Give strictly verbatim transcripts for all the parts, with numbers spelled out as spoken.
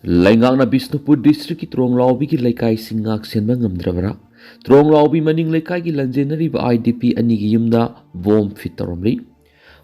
ꯂꯩꯉꯥꯛꯅ ꯕꯤꯁꯅꯨꯄꯨꯔ ꯗꯤꯁꯇ꯭ꯔꯤꯛꯀꯤ ꯇ꯭ꯔꯣꯡꯂꯥꯎꯕꯤꯒꯤ ꯂꯩꯀꯥꯏꯁꯤꯡ ꯉꯥꯛ ꯁꯦꯟꯕ ꯉꯝꯗ꯭ꯔꯕꯔꯥ? ꯇ꯭ꯔꯣꯡꯂꯥꯎꯕꯤ ꯃꯅꯤꯡ ꯂꯩꯀꯥꯏꯒꯤ ꯂꯟꯖꯦꯟꯅꯔꯤꯕ ꯑꯥꯏ ꯗꯤ ꯄꯤ ꯑꯅꯤꯒꯤ ꯌꯨꯝꯗ ꯕꯣꯝ ꯐꯤꯠ ꯇꯧꯔꯝꯂꯤ꯫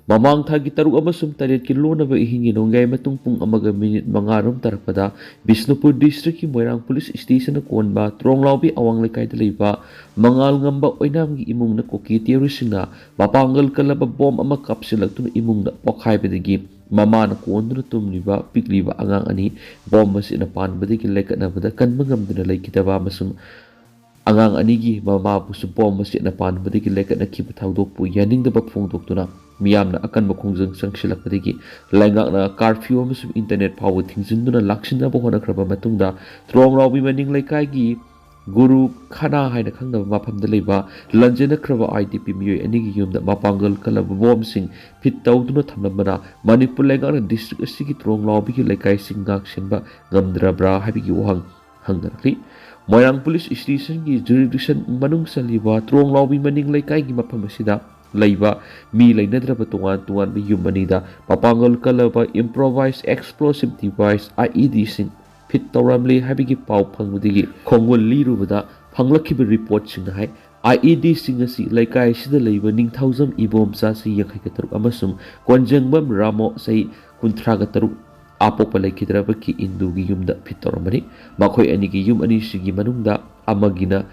ꯃꯃꯥꯡ ꯊꯥꯒꯤ ꯇꯔꯨꯛ ꯑꯃꯁꯨꯡ ꯇꯔꯦꯠꯀꯤ ꯂꯣꯟꯅꯕ ꯑꯍꯤꯡꯒꯤ ꯅꯣꯡꯌꯥꯏ ꯃꯇꯨꯡ ꯄꯨꯡ ꯑꯃꯒ ꯃꯤꯅꯤꯠ ꯃꯉꯥ ꯔꯣꯝ ꯇꯥꯔꯛꯄꯗ ꯕꯤꯁꯅꯨꯄꯨꯔ ꯗꯤꯁꯇ꯭ꯔꯤꯛꯀꯤ ꯃꯣꯏꯔꯥꯡ ꯄꯨꯂꯤꯁ ꯁ꯭ꯇꯦꯁꯟꯅ ꯀꯣꯟꯕ ꯇ꯭ꯔꯣꯡꯂꯥꯎꯕꯤ ꯑꯋꯥꯡ ꯂꯩꯀꯥꯏꯗ ꯂꯩꯕ ꯃꯉꯥꯜ ꯉꯝꯕ ꯑꯣꯏꯅꯥꯝꯒꯤ ꯏꯃꯨꯡꯅ ꯀꯨꯀꯤ ꯇꯦꯔꯣꯔꯤꯁꯁꯤꯡꯅ ꯃꯄꯥꯡꯒꯜ ꯀꯜꯂꯕ ꯕꯣꯝ ꯑꯃ ꯀꯥꯞꯁꯤꯜꯂꯛꯇꯨꯅ ꯏꯃꯨꯡꯗ ꯄꯣꯈꯥꯏꯕꯗꯒꯤ ꯃꯃꯥꯅ ꯀꯣꯟꯗꯨꯅ ꯇꯨꯝꯂꯤꯕ ꯄꯤꯛꯂꯤꯕ ꯑꯉꯥꯡ ꯑꯅꯤ ꯕꯣꯝ ꯃꯆꯦꯠꯅ ꯄꯥꯟꯕꯗꯒꯤ ꯂꯩꯀꯠꯅꯕꯗ ꯀꯟꯕ ꯉꯝꯗꯅ ꯂꯩꯈꯤꯗꯕ ꯑꯃꯁꯨꯡ ꯑꯉꯥꯡ ꯑꯅꯤꯒꯤ ꯃꯃꯥꯕꯨꯁꯨ ꯕꯣꯝ ꯃꯆꯦꯠꯅ ꯄꯥꯟꯕꯗꯒꯤ ꯂꯩꯀꯠꯅꯈꯤꯕ ꯊꯧꯗꯣꯛꯄꯨ ꯌꯥꯅꯤꯡꯗꯕ ꯐꯣꯡꯗꯣꯛꯇꯨꯅ ꯃꯤꯌꯥꯝꯅ ꯑꯀꯟꯕ ꯈꯣꯡꯖꯪ ꯆꯪꯁꯤꯜꯂꯛꯄꯗꯒꯤ ꯂꯩꯉꯥꯛꯅ ꯀꯥꯔꯐ꯭ꯌꯨ ꯑꯃꯁꯨꯡ ꯏꯟꯇꯔꯅꯦꯠ ꯐꯥꯎꯕ ꯊꯤꯡꯖꯤꯟꯗꯨꯅ ꯂꯥꯛꯁꯤꯟꯅꯕ ꯍꯣꯠꯅꯈ꯭ꯔꯕ ꯃꯇꯨꯡꯗ ꯇ꯭ꯔꯣꯡꯂꯥꯎꯕꯤ ꯃꯅꯤꯡ ꯂꯩꯀꯥꯏꯒꯤ ꯒꯨꯔꯨ ꯈꯅꯥ ꯍꯥꯏꯅ ꯈꯪꯅꯕ ꯃꯐꯝꯗ ꯂꯩꯕ ꯂꯟꯖꯦꯟꯅꯈ꯭ꯔꯕ ꯑꯥꯏ ꯗꯤ ꯄꯤ ꯃꯤꯑꯣꯏ ꯑꯅꯤꯒꯤ ꯌꯨꯝꯗ ꯃꯄꯥꯡꯒꯜ ꯀꯜꯂꯕ ꯕꯣꯝꯁꯤꯡ ꯐꯤꯠ ꯇꯧꯗꯨꯅ ꯊꯝꯂꯝꯕꯅ ꯃꯅꯤꯄꯨꯔ ꯂꯩꯉꯥꯛꯅ ꯗꯤꯁꯇ꯭ꯔꯤꯛ ꯑꯁꯤꯒꯤ ꯇ꯭ꯔꯣꯡꯂꯥꯎꯕꯤꯒꯤ ꯂꯩꯀꯥꯏꯁꯤꯡ ꯉꯥꯛꯁꯦꯟꯕ ꯉꯝꯗ꯭ꯔꯕ꯭ꯔꯥ ꯍꯥꯏꯕꯒꯤ ꯋꯥꯍꯪ ꯍꯪꯅꯔꯛꯂꯤ꯫ ꯃꯣꯏꯔꯥꯡ ꯄꯨꯂꯤꯁ ꯁ꯭ꯇꯦꯁꯟꯒꯤ ꯖꯨꯔꯤꯗꯤꯛꯁꯟ ꯃꯅꯨꯡ ꯆꯜꯂꯤꯕ ꯇ꯭ꯔꯣꯡꯂꯥꯎꯕꯤ ꯃꯅꯤꯡ ꯂꯩꯀꯥꯏꯒꯤ ꯃꯐꯝ ꯑꯁꯤꯗ ꯂꯩꯕ ꯃꯤ ꯂꯩꯅꯗ꯭ꯔꯕ ꯇꯣꯉꯥꯟ ꯇꯣꯉꯥꯟꯕ ꯌꯨꯝ ꯑꯅꯤꯗ ꯃꯄꯥꯡꯒꯜ ꯀꯜꯂꯕ ꯏꯝꯄ꯭ꯔꯣꯚꯥꯏꯁ ꯑꯦꯛꯁꯄ꯭ꯂꯣꯁꯤꯞ ꯗꯤꯚꯥꯏꯁ, ꯑꯥꯏ ꯏ ꯗꯤꯁꯤꯡ ꯐꯤꯠ ꯇꯧꯔꯝꯂꯦ ꯍꯥꯏꯕꯒꯤ ꯄꯥꯎ ꯐꯪꯕꯗꯒꯤ ꯈꯣꯡꯒꯨꯜ ꯂꯤꯔꯨꯕꯗ ꯐꯪꯂꯛꯈꯤꯕ ꯔꯤꯄꯣꯔꯠꯁꯤꯡꯅ ꯍꯥꯏ, ꯑꯥꯏ ꯏ ꯗꯤꯁꯤꯡ ꯑꯁꯤ ꯂꯩꯀꯥꯏ ꯑꯁꯤꯗ ꯂꯩꯕ ꯅꯤꯡꯊꯧꯖꯝ ꯏꯕꯣꯝꯆꯥ ꯆꯍꯤ ꯌꯥꯡꯈꯩꯒ ꯇꯔꯨꯛ ꯑꯃꯁꯨꯡ ꯀꯣꯟꯖꯦꯡꯕꯝ ꯔꯥꯃꯣ ꯆꯍꯤ ꯀꯨꯟꯊ꯭ꯔꯥꯒ ꯇꯔꯨꯛ ꯑꯄꯣꯛꯄ ꯂꯩꯈꯤꯗ꯭ꯔꯕ ꯀꯤ ꯏꯟꯗꯨꯒꯤ ꯌꯨꯝꯗ ꯐꯤꯠ ꯇꯧꯔꯝꯕꯅꯤ꯫ ꯃꯈꯣꯏ ꯑꯅꯤꯒꯤ ꯌꯨꯝ ꯑꯅꯤꯁꯤꯒꯤ ꯃꯅꯨꯡꯗ ꯑꯃꯒꯤꯅ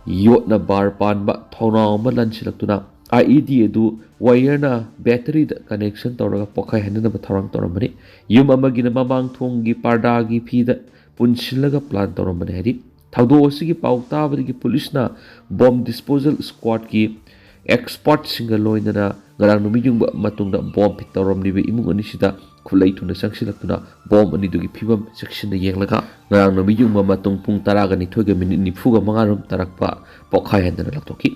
ꯌꯣꯠꯅ ꯕꯥꯔ ꯄꯥꯟꯕ ꯊꯣꯡꯅꯥꯎ ꯑꯃ ꯂꯟꯁꯤꯜꯂꯛꯇꯨꯅ ꯑꯥꯏ ꯏ ꯗꯤ ꯑꯗꯨ ꯋꯥꯌꯔꯅ ꯕꯦꯇꯔꯤꯗ ꯀꯅꯦꯛꯁꯟ ꯇꯧꯔꯒ ꯄꯣꯈꯥꯏꯍꯟꯅꯅꯕ ꯊꯧꯔꯥꯡ ꯇꯧꯔꯝꯕꯅꯤ꯫ ꯌꯨꯝ ꯑꯃꯒꯤꯅ ꯃꯃꯥꯡ ꯊꯣꯡꯒꯤ ꯄꯥꯔꯗꯥꯒꯤ ꯐꯤꯗ ꯄꯨꯟꯁꯤꯜꯂꯒ ꯄ꯭ꯂꯥꯟ ꯇꯧꯔꯝꯕꯅꯤ ꯍꯥꯏꯔꯤ꯫ ꯊꯧꯗꯣꯛ ꯑꯁꯤꯒꯤ ꯄꯥꯎ ꯇꯥꯕꯗꯒꯤ ꯄꯨꯂꯤꯁꯅ ꯕꯣꯝ ꯗꯤꯁꯄꯣꯖꯦꯜ ꯁ꯭ꯀ꯭ꯋꯥꯗꯀꯤ ꯑꯦꯛꯁꯄꯔꯠꯁꯤꯡꯒ ꯂꯣꯏꯅꯅ ꯉꯔꯥꯡ ꯅꯨꯃꯤꯠ ꯌꯨꯡꯕ ꯃꯇꯨꯡꯗ ꯕꯣꯝ ꯐꯤꯠ ꯇꯧꯔꯝꯂꯤꯕ ꯏꯃꯨꯡ ꯑꯅꯤꯁꯤꯗ ꯈꯨꯠꯂꯩ ꯊꯨꯅ ꯆꯪꯁꯤꯜꯂꯛꯇꯨꯅ ꯕꯣꯝ ꯑꯅꯤꯗꯨꯒꯤ ꯐꯤꯕꯝ ꯆꯦꯛꯁꯤꯟꯅ ꯌꯦꯡꯂꯒ ꯉꯔꯥꯡ ꯅꯨꯃꯤꯠ ꯌꯨꯡꯕ ꯃꯇꯨꯡ ꯄꯨꯡ ꯇꯔꯥꯒ ꯅꯤꯊꯣꯏꯒ ꯃꯤꯅꯤꯠ ꯅꯤꯐꯨꯒ ꯃꯉꯥ ꯔꯣꯝ ꯇꯥꯔꯛꯄ ꯄꯣꯈꯥꯏꯍꯟꯗꯅ ꯂꯧꯊꯣꯛꯈꯤ꯫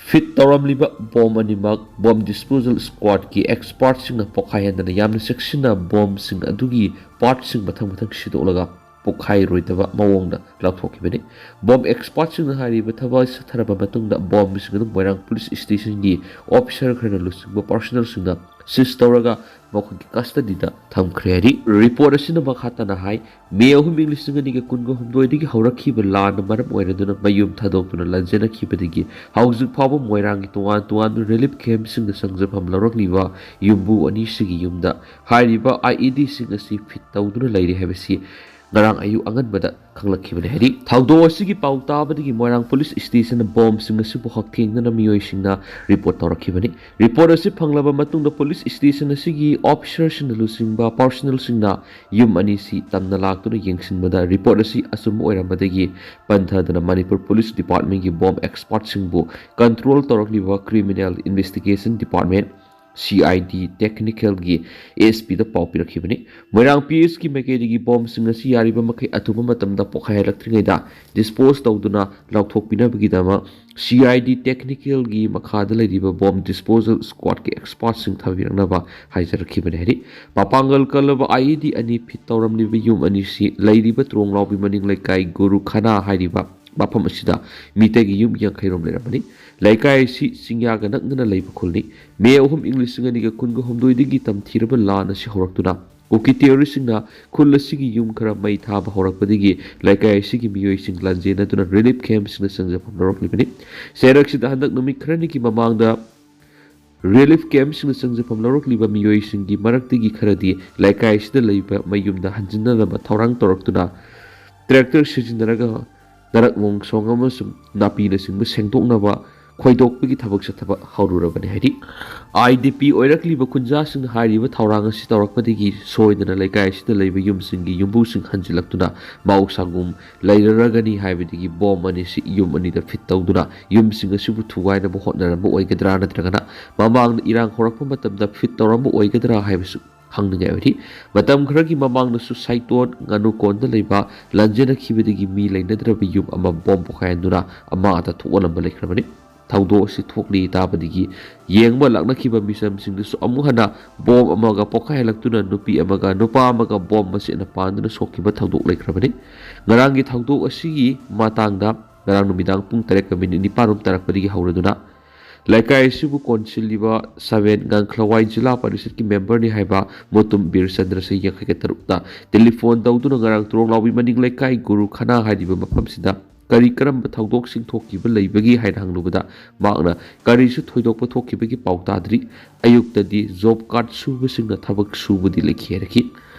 ꯐꯤꯠ ꯇꯧꯔꯝꯂꯤꯕ ꯕꯣꯝ ꯑꯅꯤꯃꯛ ꯕꯣꯝ ꯗꯤꯁꯄꯣꯖꯦꯜ ꯁ꯭ꯀ꯭ꯋꯥꯗꯀꯤ ꯑꯦꯛꯁꯄꯔꯠꯁꯤꯡꯅ ꯄꯣꯈꯥꯏꯍꯟꯗꯅ ꯌꯥꯝꯅ ꯆꯦꯛꯁꯤꯟꯅ ꯕꯣꯝꯁꯤꯡ ꯑꯗꯨꯒꯤ ꯄꯥꯔꯠꯁꯤꯡ ꯃꯊꯪ ꯃꯊꯪ ꯁꯤꯗꯣꯛꯂꯒ ꯄꯣꯈꯥꯏꯔꯣꯏꯗꯕ ꯃꯑꯣꯡꯗ ꯂꯥꯎꯊꯣꯛꯈꯤꯕꯅꯤ꯫ ꯕꯣꯝ ꯑꯦꯛꯁꯄꯥꯔꯠꯁꯤꯡꯅ ꯍꯥꯏꯔꯤꯕ ꯊꯕꯛ ꯑꯁꯤ ꯆꯠꯊꯔꯕ ꯃꯇꯨꯡꯗ ꯕꯣꯝꯁꯤꯡ ꯑꯗꯨ ꯃꯣꯏꯔꯥꯡ ꯄꯨꯂꯤꯁ ꯁ꯭ꯇꯦꯁꯟꯒꯤ ꯑꯣꯐꯤꯁꯥꯔ ꯈꯔꯅ ꯂꯨꯆꯤꯡꯕ ꯄꯥꯔꯁꯣꯅꯦꯜꯁꯤꯡꯅ ꯁꯤꯖ ꯇꯧꯔꯒ ꯃꯈꯣꯏꯒꯤ ꯀꯁꯇꯗꯤꯗ ꯊꯝꯈ꯭ꯔꯦ ꯍꯥꯏꯔꯤ꯫ ꯔꯤꯄꯣꯔꯠ ꯑꯁꯤꯅ ꯃꯈꯥ ꯇꯥꯅ ꯍꯥꯏ, ꯃꯦ ꯑꯍꯨꯝ, ꯏꯪ ꯂꯤꯁꯤꯡ ꯑꯅꯤꯒ ꯀꯨꯟꯒ ꯍꯨꯝꯗꯣꯏꯗꯒꯤ ꯍꯧꯔꯛꯈꯤꯕ ꯂꯥꯟꯅ ꯃꯔꯝ ꯑꯣꯏꯔꯗꯨꯅ ꯃꯌꯨꯝ ꯊꯥꯗꯣꯛꯇꯨꯅ ꯂꯥꯟꯖꯦꯟꯅꯈꯤꯕꯗꯒꯤ ꯍꯧꯖꯤꯛ ꯐꯥꯎꯕ ꯃꯣꯏꯔꯥꯡꯒꯤ ꯇꯣꯉꯥꯟ ꯇꯣꯉꯥꯟꯕ ꯔꯤꯂꯤꯐ ꯀꯦꯝꯞꯁꯤꯡꯗ ꯆꯪꯖꯐꯝ ꯂꯧꯔꯛꯂꯤꯕ ꯌꯨꯝꯕꯨ ꯑꯅꯤꯁꯤꯒꯤ ꯌꯨꯝꯗ ꯍꯥꯏꯔꯤꯕ IEDꯁꯤꯡ ꯑꯁꯤ ꯐꯤꯠ ꯇꯧꯗꯨꯅ ꯂꯩꯔꯤ ꯍꯥꯏꯕꯁꯤ ꯉꯔꯥꯡ ꯑꯌꯨꯛ ꯑꯉꯟꯕꯗ ꯈꯪꯂꯛꯈꯤꯕꯅꯤ ꯍꯥꯏꯔꯤ꯫ ꯊꯧꯗꯣꯛ ꯑꯁꯤꯒꯤ ꯄꯥꯎ ꯇꯥꯕꯗꯒꯤ ꯃꯣꯏꯔꯥꯡ ꯄꯨꯂꯤꯁ ꯁ꯭ꯇꯦꯁꯟꯗ ꯕꯣꯝꯁꯤꯡ ꯑꯁꯤꯕꯨ ꯍꯛꯊꯦꯡꯅꯅ ꯃꯤꯑꯣꯏꯁꯤꯡꯅ ꯔꯤꯄꯣꯔꯠ ꯇꯧꯔꯛꯈꯤꯕꯅꯤ꯫ ꯔꯤꯄꯣꯔꯠ ꯑꯁꯤ ꯐꯪꯂꯕ ꯃꯇꯨꯡꯗ ꯄꯨꯂꯤꯁ ꯁ꯭ꯇꯦꯁꯟ ꯑꯁꯤꯒꯤ ꯑꯣꯐꯤꯁꯥꯔꯁꯤꯡꯅ ꯂꯨꯆꯤꯡꯕ ꯄꯥꯔꯁꯣꯅꯦꯜꯁꯤꯡꯅ ꯌꯨꯝ ꯑꯅꯤꯁꯤ ꯇꯝꯅ ꯂꯥꯛꯇꯨꯅ ꯌꯦꯡꯁꯤꯟꯕꯗ ꯔꯤꯄꯣꯔꯠ ꯑꯁꯤ ꯑꯆꯨꯝꯕ ꯑꯣꯏꯔꯝꯕꯗꯒꯤ ꯄꯟꯊꯗꯅ ꯃꯅꯤꯄꯨꯔ ꯄꯨꯂꯤꯁ ꯗꯤꯄꯥꯔꯠꯃꯦꯟꯒꯤ ꯕꯣꯝ ꯑꯦꯛꯁꯄꯥꯔꯠꯁꯤꯡꯕꯨ ꯀꯟꯇ꯭ꯔꯣꯜ ꯇꯧꯔꯛꯂꯤꯕ ꯀ꯭ꯔꯤꯃꯤꯅꯦꯜ ꯏꯟꯚꯦꯁꯇꯤꯒꯦꯁꯟ ꯗꯤꯄꯥꯔꯠꯃꯦꯟ, CID technicalꯒꯤ ASPꯗ ꯄꯥꯎ ꯄꯤꯔꯛꯈꯤꯕꯅꯤ꯫ ꯃꯣꯏꯔꯥꯡ PSꯀꯤ ꯃꯥꯏꯀꯩꯗꯒꯤ ꯕꯣꯝꯁꯤꯡ ꯑꯁꯤ ꯌꯥꯔꯤꯕ ꯃꯈꯩ ꯑꯊꯨꯕ ꯃꯇꯝꯗ ꯄꯣꯈꯥꯏꯍꯜꯂꯛꯇ꯭ꯔꯤꯉꯩꯗ ꯗꯤꯁꯄꯣꯖ ꯇꯧꯗꯨꯅ ꯂꯧꯊꯣꯛꯄꯤꯅꯕꯒꯤꯗꯃꯛ CID technicalꯒꯤ ꯃꯈꯥꯗ ꯂꯩꯔꯤꯕ ꯕꯣꯝ ꯗꯤꯁꯄꯣꯖꯦꯜ ꯁ꯭ꯀ꯭ꯋꯥꯗꯀꯤ ꯑꯦꯛꯁꯄꯥꯔꯠꯁꯤꯡ ꯊꯥꯕꯤꯔꯛꯅꯕ ꯍꯥꯏꯖꯔꯛꯈꯤꯕꯅꯤ ꯍꯥꯏꯔꯤ꯫ ꯃꯄꯥꯡꯒꯜ ꯀꯜꯂꯕ IED ꯑꯅꯤ ꯐꯤꯠ ꯇꯧꯔꯝꯂꯤꯕ ꯌꯨꯝ ꯑꯅꯤꯁꯤ ꯂꯩꯔꯤꯕ ꯇ꯭ꯔꯣꯡꯂꯥꯎꯕꯤ ꯃꯅꯤꯡ ꯂꯩꯀꯥꯏ ꯒꯨꯔꯨ ꯈꯅꯥ ꯍꯥꯏꯔꯤꯕ ꯃꯐꯝ ꯑꯁꯤꯗ ꯃꯤꯇꯩꯒꯤ ꯌꯨꯝ ꯌꯥꯡꯈꯩ ꯔꯣꯝ ꯂꯩꯔꯝꯕꯅꯤ꯫ ꯂꯩꯀꯥꯏ ꯑꯁꯤ ꯆꯤꯡꯌꯥꯒ ꯅꯛꯅꯅ ꯂꯩꯕ ꯈꯨꯜꯅꯤ꯫ ꯃꯦ ꯑꯍꯨꯝ, ꯏꯪ ꯂꯤꯁꯤꯡ ꯑꯅꯤꯒ ꯀꯨꯟꯒ ꯍꯨꯝꯗꯣꯏꯗꯒꯤ ꯇꯝꯊꯤꯔꯕ ꯂꯥꯟ ꯑꯁꯤ ꯍꯧꯔꯛꯇꯨꯅ ꯀꯨꯀꯤ ꯇꯦꯔꯣꯔꯤꯁꯁꯤꯡꯅ ꯈꯨꯜ ꯑꯁꯤꯒꯤ ꯌꯨꯝ ꯈꯔ ꯃꯩ ꯊꯥꯕ ꯍꯧꯔꯛꯄꯗꯒꯤ ꯂꯩꯀꯥꯏ ꯑꯁꯤꯒꯤ ꯃꯤꯑꯣꯏꯁꯤꯡ ꯂꯥꯟꯖꯦꯟꯅꯗꯨꯅ ꯔꯤꯂꯤꯐ ꯀꯦꯝꯞꯁꯤꯡꯗ ꯆꯪꯖꯐꯝ ꯂꯧꯔꯛꯂꯤꯕꯅꯤ꯫ ꯆꯩꯔꯛꯁꯤꯗ ꯍꯟꯗꯛ ꯅꯨꯃꯤꯠ ꯈꯔꯅꯤꯒꯤ ꯃꯃꯥꯡꯗ ꯔꯤꯂꯤꯐ ꯀꯦꯝꯞꯁꯤꯡꯗ ꯆꯪꯖꯐꯝ ꯂꯧꯔꯛꯂꯤꯕ ꯃꯤꯑꯣꯏꯁꯤꯡꯒꯤ ꯃꯔꯛꯇꯒꯤ ꯈꯔꯗꯤ ꯂꯩꯀꯥꯏ ꯑꯁꯤꯗ ꯂꯩꯕ ꯃꯌꯨꯝꯗ ꯍꯟꯖꯤꯟꯅꯅꯕ ꯊꯧꯔꯥꯡ ꯇꯧꯔꯛꯇꯨꯅ ꯇ꯭ꯔꯦꯛꯇꯔ ꯁꯤꯖꯤꯟꯅꯔꯒ ꯅꯔꯛ ꯃꯣꯡꯁꯣꯡ ꯑꯃꯁꯨꯡ ꯅꯥꯄꯤꯅꯆꯤꯡꯕ ꯁꯦꯡꯗꯣꯛꯅꯕ ꯈꯣꯏꯗꯣꯛꯄꯒꯤ ꯊꯕꯛ ꯆꯠꯊꯕ ꯍꯧꯔꯨꯔꯕꯅꯤ ꯍꯥꯏꯔꯤ꯫ IDP ꯑꯣꯏꯔꯛꯂꯤꯕ ꯈꯨꯟꯖꯥꯁꯤꯡꯅ ꯍꯥꯏꯔꯤꯕ ꯊꯧꯔꯥꯡ ꯑꯁꯤ ꯇꯧꯔꯛꯄꯗꯒꯤ ꯁꯣꯏꯗꯅ ꯂꯩꯀꯥꯏ ꯑꯁꯤꯗ ꯂꯩꯕ ꯌꯨꯝꯁꯤꯡꯒꯤ ꯌꯨꯝꯕꯨꯁꯤꯡ ꯍꯟꯖꯤꯜꯂꯛꯇꯨꯅ ꯃꯍꯧꯁꯥꯒꯨꯝ ꯂꯩꯔꯔꯒꯅꯤ ꯍꯥꯏꯕꯗꯒꯤ ꯕꯣꯝ ꯑꯅꯤꯁꯤ ꯌꯨꯝ ꯑꯅꯤꯗ ꯐꯤꯠ ꯇꯧꯗꯨꯅ ꯌꯨꯝꯁꯤꯡ ꯑꯁꯤꯕꯨ ꯊꯨꯒꯥꯏꯅꯕ ꯍꯣꯠꯅꯔꯝꯕ ꯑꯣꯏꯒꯗ꯭ꯔꯥ ꯅꯠꯇ꯭ꯔꯒꯅ ꯃꯃꯥꯡꯗ ꯏꯔꯥꯡ ꯍꯧꯔꯛꯄ ꯃꯇꯝꯗ ꯐꯤꯠ ꯇꯧꯔꯝꯕ ꯑꯣꯏꯒꯗ꯭ꯔꯥ ꯍꯥꯏꯕꯁꯨ ꯈꯪꯅꯤꯡꯉꯥꯏ ꯑꯣꯏꯔꯤ꯫ ꯃꯇꯝ ꯈꯔꯒꯤ ꯃꯃꯥꯡꯗꯁꯨ ꯁꯥꯏꯇꯣꯟ ꯉꯥꯅꯨꯀꯣꯟꯗ ꯂꯩꯕ ꯂꯥꯟꯖꯦꯟꯅꯈꯤꯕꯗꯒꯤ ꯃꯤ ꯂꯩꯅꯗ꯭ꯔꯕ ꯌꯨꯝ ꯑꯃ ꯕꯣꯝ ꯄꯣꯈꯥꯏꯍꯟꯗꯨꯅ ꯑꯃꯥꯡ ꯑꯇꯥ ꯊꯣꯛꯍꯜꯂꯝꯕ ꯂꯩꯈ꯭ꯔꯕꯅꯤ꯫ ꯊꯧꯗꯣꯛ ꯑꯁꯤ ꯊꯣꯛꯂꯤ ꯇꯥꯕꯗꯒꯤ ꯌꯦꯡꯕ ꯂꯥꯛꯅꯈꯤꯕ ꯃꯤꯆꯝꯁꯤꯡꯗꯨꯁꯨ ꯑꯃꯨꯛ ꯍꯟꯅ ꯕꯣꯝ ꯑꯃꯒ ꯄꯣꯈꯥꯏꯍꯜꯂꯛꯇꯨꯅ ꯅꯨꯄꯤ ꯑꯃꯒ ꯅꯨꯄꯥ ꯑꯃꯒ ꯕꯣꯝ ꯃꯆꯦꯠꯅ ꯄꯥꯟꯗꯨꯅ ꯁꯣꯛꯈꯤꯕ ꯊꯧꯗꯣꯛ ꯂꯩꯈ꯭ꯔꯕꯅꯤ꯫ ꯉꯔꯥꯡꯒꯤ ꯊꯧꯗꯣꯛ ꯑꯁꯤꯒꯤ ꯃꯇꯥꯡꯗ ꯉꯔꯥꯡ ꯅꯨꯃꯤꯗꯥꯡ ꯄꯨꯡ ꯇꯔꯦꯠꯀ ꯃꯤꯅꯤꯠ ꯅꯤꯄꯥꯟ ꯔꯣꯝ ꯇꯥꯔꯛꯄꯗꯒꯤ ꯍꯧꯔꯗꯨꯅ ꯂꯩꯀꯥꯏ ꯑꯁꯤꯕꯨ ꯀꯣꯟꯁꯤꯜꯂꯤꯕ ꯁꯕꯦꯟ ꯉꯥꯡꯈ꯭ꯂꯋꯥꯏ ꯖꯤꯂꯥ ꯄꯔꯤꯁꯠꯀꯤ ꯃꯦꯝꯕꯔꯅꯤ ꯍꯥꯏꯕ ꯃꯨꯇꯨꯝ ꯕꯤꯔꯆꯟꯗ꯭ꯔ ꯆꯍꯤ ꯌꯥꯡꯈꯩꯒ ꯇꯔꯨꯛꯇ ꯇꯦꯂꯤꯐꯣꯟ ꯇꯧꯗꯨꯅ ꯉꯔꯥꯡ ꯇ꯭ꯔꯣꯡꯂꯥꯎꯕꯤ ꯃꯅꯤꯡ ꯂꯩꯀꯥꯏ ꯒꯨꯔꯨ ꯈꯅꯥ ꯍꯥꯏꯔꯤꯕ ꯃꯐꯝꯁꯤꯗ ꯀꯔꯤ ꯀꯔꯝꯕ ꯊꯧꯗꯣꯛꯁꯤꯡ ꯊꯣꯛꯈꯤꯕ ꯂꯩꯕꯒꯦ ꯍꯥꯏꯅ ꯍꯪꯂꯨꯕꯗ ꯃꯍꯥꯛꯅ ꯀꯔꯤꯁꯨ ꯊꯣꯏꯗꯣꯛꯄ ꯊꯣꯛꯈꯤꯕꯒꯤ ꯄꯥꯎ ꯇꯥꯗ꯭ꯔꯤ꯫ ꯑꯌꯨꯛꯇꯗꯤ ꯖꯣꯕ ꯀꯥꯔꯗ ꯁꯨꯕꯁꯤꯡꯅ ꯊꯕꯛ ꯁꯨꯕꯗꯤ ꯂꯩꯈꯤ ꯍꯥꯏꯔꯛꯈꯤ꯫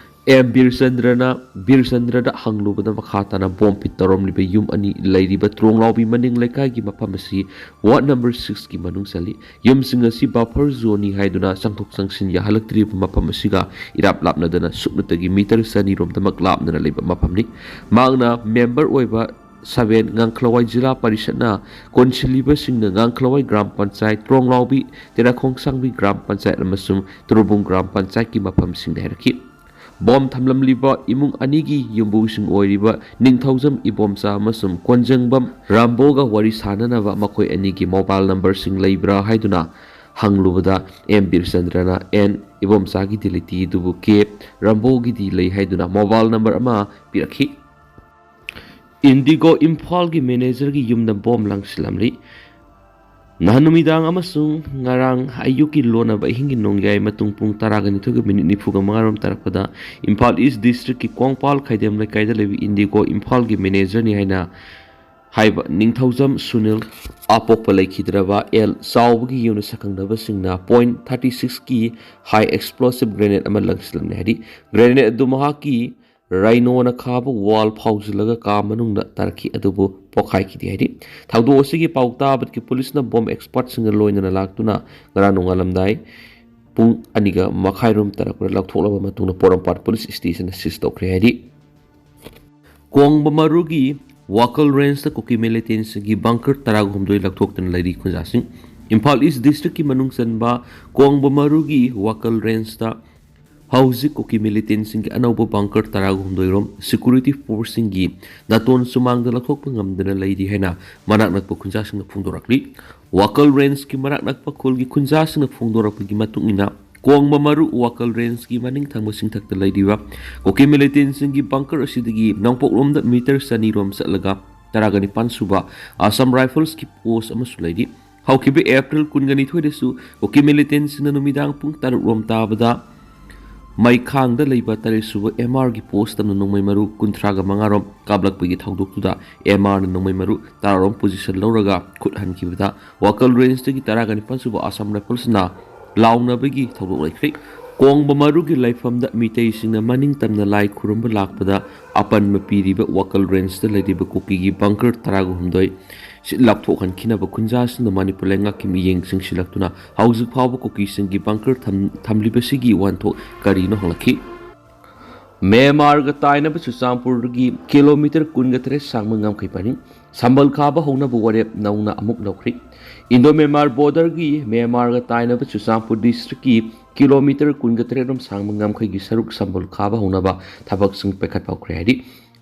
ꯑꯦꯝ ꯕꯤꯔꯆꯟꯗ꯭ꯔꯅ ꯕꯤꯔꯆꯟꯗ꯭ꯔꯗ ꯍꯪꯂꯨꯕꯗ ꯃꯈꯥ ꯇꯥꯅ ꯕꯣꯝ ꯐꯤꯠ ꯇꯧꯔꯝꯂꯤꯕ ꯌꯨꯝ ꯑꯅꯤ ꯂꯩꯔꯤꯕ ꯇ꯭ꯔꯣꯡꯂꯥꯎꯕꯤ ꯃꯅꯤꯡ ꯂꯩꯀꯥꯏꯒꯤ ꯃꯐꯝ ꯑꯁꯤ ꯋꯥꯔꯗ ꯅꯝꯕꯔ ꯁꯤꯛꯁꯀꯤ ꯃꯅꯨꯡ ꯆꯜꯂꯤ꯫ ꯌꯨꯝꯁꯤꯡ ꯑꯁꯤ ꯕꯐꯔ ꯖꯣꯟꯅꯤ ꯍꯥꯏꯗꯨꯅ ꯆꯪꯊꯣꯛ ꯆꯪꯁꯤꯟ ꯌꯥꯍꯜꯂꯛꯇ꯭ꯔꯤꯕ ꯃꯐꯝ ꯑꯁꯤꯒ ꯏꯔꯥꯞ ꯂꯥꯞꯅꯗꯅ ꯁꯨꯞꯅꯇꯒꯤ ꯃꯤꯇꯔ ꯆꯅꯤꯔꯣꯝꯗꯃꯛ ꯂꯥꯞꯅꯅ ꯂꯩꯕ ꯃꯐꯝꯅꯤ꯫ ꯃꯍꯥꯛꯅ ꯃꯦꯝꯕꯔ ꯑꯣꯏꯕ ꯁꯕꯦꯟ ꯉꯥꯡꯈ꯭ꯂꯋꯥꯏ ꯖꯤꯂꯥ ꯄꯔꯤꯁꯠꯅ ꯀꯣꯟꯁꯤꯜꯂꯤꯕꯁꯤꯡꯅ ꯉꯥꯡꯈ꯭ꯂꯋꯥꯏ ꯒ꯭ꯔꯥꯝ ꯄꯟꯆꯥꯌꯠ, ꯇ꯭ꯔꯣꯡꯂꯥꯎꯕꯤ, ꯇꯦꯔꯥꯈꯣꯡꯁꯥꯡꯕꯤ ꯒ꯭ꯔꯥꯝ ꯄꯟꯆꯥꯌꯠ ꯑꯃꯁꯨꯡ ꯇꯨꯔꯨꯕꯨꯡ ꯒ꯭ꯔꯥꯝ ꯄꯟꯆꯥꯌꯠꯀꯤ ꯃꯐꯝꯁꯤꯡꯅꯤ ꯍꯥꯏꯔꯛꯈꯤ꯫ ꯕꯣꯝ ꯊꯝꯂꯝꯂꯤꯕ ꯏꯃꯨꯡ ꯑꯅꯤꯒꯤ ꯌꯨꯝꯕꯨꯁꯤꯡ ꯑꯣꯏꯔꯤꯕ ꯅꯤꯡꯊꯧꯖꯝ ꯏꯕꯣꯝꯆꯥ ꯑꯃꯁꯨꯡ ꯀꯣꯟꯖꯪꯕꯝ ꯔꯥꯝꯕꯣꯒ ꯋꯥꯔꯤ ꯁꯥꯅꯅꯕ ꯃꯈꯣꯏ ꯑꯅꯤꯒꯤ ꯃꯣꯕꯥꯏꯜ ꯅꯝꯕꯔꯁꯤꯡ ꯂꯩꯕ꯭ꯔꯥ ꯍꯥꯏꯗꯨꯅ ꯍꯪꯂꯨꯕꯗ ꯑꯦꯝ ꯕꯤꯔꯆꯟꯗ꯭ꯔꯅ ꯑꯦꯟ ꯏꯕꯣꯝꯆꯥꯒꯤꯗꯤ ꯂꯩꯇꯦ ꯑꯗꯨꯕꯨ ꯀꯦ ꯔꯥꯝꯕꯣꯒꯤꯗꯤ ꯂꯩ ꯍꯥꯏꯗꯨꯅ ꯃꯣꯕꯥꯏꯜ ꯅꯝꯕꯔ ꯑꯃ ꯄꯤꯔꯛꯈꯤ꯫ ꯏꯟꯗꯤꯒꯣ ꯏꯝꯐꯥꯜꯒꯤ ꯃꯦꯅꯦꯖꯔꯒꯤ ꯌꯨꯝꯗ ꯕꯣꯝ ꯂꯪꯁꯤꯜꯂꯝꯂꯤ꯫ ꯅꯍꯥꯟ ꯅꯨꯃꯤꯗꯥꯡ ꯑꯃꯁꯨꯡ ꯉꯔꯥꯡ ꯑꯌꯨꯛꯀꯤ ꯂꯣꯟꯅꯕ ꯑꯍꯤꯡꯒꯤ ꯅꯣꯡꯌꯥꯏ ꯃꯇꯨꯡ ꯄꯨꯡ ꯇꯔꯥꯒ ꯅꯤꯊꯣꯏꯒ ꯃꯤꯅꯤꯠ ꯅꯤꯐꯨꯒ ꯃꯉꯥ ꯔꯣꯝ ꯇꯥꯔꯛꯄꯗ ꯏꯝꯐꯥꯜ ꯏꯁ ꯗꯤꯁꯇ꯭ꯔꯤꯛꯀꯤ ꯀꯣꯡꯄꯥꯜ ꯈꯥꯏꯗꯦꯝ ꯂꯩꯀꯥꯏꯗ ꯂꯩꯕ ꯏꯟꯗꯤꯒꯣ ꯏꯝꯐꯥꯜꯒꯤ ꯃꯦꯅꯦꯖꯔꯅꯤ ꯍꯥꯏꯅ ꯍꯥꯏꯕ ꯅꯤꯡꯊꯧꯖꯝ ꯁꯨꯅꯤꯜ ꯑꯄꯣꯛꯄ ꯂꯩꯈꯤꯗ꯭ꯔꯕ ꯑꯦꯜ ꯆꯥꯎꯕꯒꯤ ꯌꯨꯝꯗ ꯁꯛꯈꯪꯅꯕꯁꯤꯡꯅ ꯄꯣꯏꯟ ꯊꯥꯔꯇꯤ ꯁꯤꯛꯁꯀꯤ ꯍꯥꯏ ꯑꯦꯛꯁꯄ꯭ꯂꯣꯁꯤꯞ ꯒ꯭ꯔꯦꯅꯦꯗ ꯑꯃ ꯂꯪꯁꯤꯜꯂꯝꯃꯤ ꯍꯥꯏꯗꯤ ꯒ꯭ꯔꯦꯅꯦꯗ ꯑꯗꯨ ꯃꯍꯥꯛꯀꯤ ꯔꯥꯏꯅꯣꯅ ꯈꯥꯕ ꯋꯥꯜ ꯐꯥꯎꯖꯤꯜꯂꯒ ꯀꯥ ꯃꯅꯨꯡꯗ ꯇꯥꯔꯛꯈꯤ ꯑꯗꯨꯕꯨ ꯄꯣꯈꯥꯏꯈꯤꯗꯦ ꯍꯥꯏꯗꯤ ꯊꯧꯗꯣꯛ ꯑꯁꯤꯒꯤ ꯄꯥꯎ ꯇꯥꯕꯗꯒꯤ ꯄꯨꯂꯤꯁꯅ ꯕꯣꯝ ꯑꯦꯛꯁꯄꯔꯠꯁꯤꯡꯒ ꯂꯣꯏꯅꯅ ꯂꯥꯛꯇꯨꯅ ꯉꯔꯥꯡ ꯅꯣꯡꯉꯥꯜꯂꯝꯗꯥꯏ ꯄꯨꯡ ꯑꯅꯤꯒ ꯃꯈꯥꯏ ꯔꯣꯝ ꯇꯥꯔꯛꯄꯗ ꯂꯧꯊꯣꯛꯂꯕ ꯃꯇꯨꯡꯗ ꯄꯣꯔꯣꯝꯄꯥꯠ ꯄꯨꯂꯤꯁ ꯁ꯭ꯇꯦꯁꯟꯗ ꯁꯤꯖ ꯇꯧꯈ꯭ꯔꯦ ꯍꯥꯏꯗꯤ ꯀꯣꯡꯕ ꯃꯔꯨꯒꯤ ꯋꯥꯀꯜ ꯔꯦꯟꯖꯇ ꯀꯨꯀꯤ ꯃꯤꯂꯤꯇꯦꯟꯁꯤꯒꯤ ꯕꯪꯀꯔ ꯇꯔꯥꯍꯨꯝꯗꯣꯏ ꯂꯧꯊꯣꯛꯇꯨꯅ ꯂꯩꯔꯤ ꯈꯨꯟꯖꯥꯁꯤꯡ꯫ ꯏꯝꯐꯥꯜ ꯏꯁ ꯗꯤꯁꯇ꯭ꯔꯤꯛꯀꯤ ꯃꯅꯨꯡ ꯆꯟꯕ ꯀꯣꯡꯕ ꯃꯔꯨꯒꯤ ꯋꯥꯀꯜ ꯔꯦꯟꯖꯇ ꯍꯧꯖꯤꯛ ꯀꯨꯀꯤ ꯃꯤꯂꯤꯇꯦꯟꯁꯤꯡꯒꯤ ꯑꯅꯧꯕ ꯕꯪꯀꯔ ꯇꯔꯥꯒ ꯍꯨꯝꯗꯣꯏ ꯔꯣꯝ ꯁꯦꯀ꯭ꯌꯨꯔꯤꯇꯤ ꯐꯣꯔꯁꯁꯤꯡꯒꯤ ꯅꯥꯇꯣꯟ ꯁꯨꯃꯥꯡꯗ ꯂꯧꯊꯣꯛꯄ ꯉꯝꯗꯅ ꯂꯩꯔꯤ ꯍꯥꯏꯅ ꯃꯅꯥꯛ ꯅꯛꯄ ꯈꯨꯟꯖꯥꯁꯤꯡꯅ ꯐꯣꯡꯗꯣꯔꯛꯂꯤ꯫ ꯋꯥꯀꯜ ꯔꯦꯟꯖꯀꯤ ꯃꯅꯥꯛ ꯅꯛꯄ ꯈꯨꯜꯒꯤ ꯈꯨꯟꯖꯥꯁꯤꯡꯅ ꯐꯣꯡꯗꯣꯔꯛꯄꯒꯤ ꯃꯇꯨꯡ ꯏꯟꯅ, ꯀꯣꯡꯕ ꯃꯔꯨ ꯋꯥꯀꯜ ꯔꯦꯟꯖꯀꯤ ꯃꯅꯤꯡ ꯊꯪꯕ ꯆꯤꯡꯊꯛꯇ ꯂꯩꯔꯤꯕ ꯀꯨꯀꯤ ꯃꯤꯂꯤꯇꯦꯟꯁꯤꯡꯒꯤ ꯕꯪꯀꯔ ꯑꯁꯤꯗꯒꯤ ꯅꯣꯡꯄꯣꯛꯂꯣꯝꯗ ꯃꯤꯇꯔ ꯆꯅꯤ ꯔꯣꯝ ꯆꯠꯂꯒ ꯇꯔꯥꯒ ꯅꯤꯄꯥꯟ ꯁꯨꯕ ꯑꯁꯥꯝ ꯔꯥꯏꯐꯜꯁꯀꯤ ꯄꯣꯁ ꯑꯃꯁꯨ ꯂꯩꯔꯤ꯫ ꯍꯧꯈꯤꯕ ꯑꯦꯄ꯭ꯔꯤꯜ ꯀꯨꯟꯒ ꯅꯤꯊꯣꯏꯗꯁꯨ ꯀꯨꯀꯤ ꯃꯤꯂꯤꯇꯦꯟꯁꯤꯡꯅ ꯅꯨꯃꯤꯗꯥꯡ ꯄꯨꯡ ꯇꯔꯨꯛ ꯔꯣꯝ ꯇꯥꯕꯗ ꯃꯩꯈꯥꯡꯗ ꯂꯩꯕ ꯇꯔꯦꯠ ꯁꯨꯕ ꯑꯦꯝ ꯑꯥꯔꯒꯤ ꯄꯣꯁ ꯇꯝꯅ ꯅꯣꯡꯃꯩ ꯃꯔꯨ ꯀꯨꯟꯊ꯭ꯔꯥꯒ ꯃꯉꯥ ꯔꯣꯝ ꯀꯥꯞꯂꯛꯄꯒꯤ ꯊꯧꯗꯣꯛꯇꯨꯗ ꯑꯦꯝ ꯑꯥꯔꯅ ꯅꯣꯡꯃꯩ ꯃꯔꯨ ꯇꯔꯥ ꯔꯣꯝ ꯄꯣꯖꯤꯁꯟ ꯂꯧꯔꯒ ꯈꯨꯠ ꯍꯟꯈꯤꯕꯗ ꯋꯥꯀꯜ ꯔꯦꯟꯖꯇꯒꯤ ꯇꯔꯥꯒ ꯅꯤꯄꯥꯟ ꯁꯨꯕ ꯑꯁꯥꯝ ꯔꯥꯏꯐꯜꯁꯅ ꯂꯥꯎꯅꯕꯒꯤ ꯊꯧꯗꯣꯛ ꯂꯩꯈ꯭ꯔꯦ꯫ ꯀꯣꯡꯕ ꯃꯔꯨꯒꯤ ꯂꯩꯐꯝꯗ ꯃꯤꯇꯩꯁꯤꯡꯅ ꯃꯅꯤꯡ ꯇꯝꯅ ꯂꯥꯏ ꯈꯨꯔꯨꯝꯕ ꯂꯥꯛꯄꯗ ꯑꯄꯟꯕ ꯄꯤꯔꯤꯕ ꯋꯥꯀꯜ ꯔꯦꯟꯖꯇ ꯂꯩꯔꯤꯕ ꯀꯨꯀꯤꯒꯤ ꯕꯪꯀꯔ ꯇꯔꯥꯒ ꯍꯨꯝꯗꯣꯏ ꯁꯤ ꯂꯥꯞꯊꯣꯛꯍꯟꯈꯤꯅꯕ ꯈꯨꯟꯖꯥꯁꯤꯡꯅ ꯃꯅꯤꯄꯨꯔ ꯂꯩꯉꯥꯛꯀꯤ ꯃꯤꯠꯌꯦꯡ ꯆꯪꯁꯤꯜꯂꯛꯇꯨꯅ ꯍꯧꯖꯤꯛ ꯐꯥꯎꯕ ꯀꯨꯀꯤꯁꯤꯡꯒꯤ ꯕꯪꯀꯔ ꯊꯝ-, ꯊꯝꯂꯤꯕꯁꯤꯒꯤ ꯋꯥꯍꯟꯊꯣꯛ ꯀꯔꯤꯅꯣ ꯍꯪꯂꯛꯈꯤ꯫ ꯃ꯭ꯌꯥꯟꯃꯥꯔꯒ ꯇꯥꯏꯅꯕ ꯆꯨꯔꯆꯥꯟꯄꯨꯔꯒꯤ ꯀꯤꯂꯣꯃꯤꯇꯔ ꯀꯨꯟꯒ ꯇꯔꯦꯠ ꯁꯥꯡꯕ ꯉꯝꯈꯩ ꯄꯔꯤꯡ ꯁꯝꯕꯜ ꯈꯥꯕ ꯍꯧꯅꯕ ꯋꯥꯔꯦꯞ ꯅꯧꯅ ꯑꯃꯨꯛ ꯂꯧꯈ꯭ꯔꯦ꯫ ꯏꯟꯗꯣ ꯃ꯭ꯌꯥꯟꯃꯥꯔ ꯕꯣꯔꯗꯔꯒꯤ ꯃ꯭ꯌꯥꯟꯃꯥꯔꯒ ꯇꯥꯏꯅꯕ ꯆꯨꯔꯆꯥꯟꯄꯨꯔ ꯗꯤꯁꯇ꯭ꯔꯤꯛꯀꯤ ꯀꯤꯂꯣꯃꯤꯇꯔ ꯀꯨꯟꯒ ꯇꯔꯦꯠ ꯔꯣꯝ ꯁꯥꯡꯕ ꯉꯝꯈꯩꯒꯤ ꯁꯔꯨꯛ ꯁꯝꯕꯜ ꯈꯥꯕ ꯍꯧꯅꯕ ꯊꯕꯛꯁꯤꯡ ꯄꯥꯏꯈꯠꯄ ꯍꯧꯈ꯭ꯔꯦ ꯍꯥꯏꯔꯤ꯫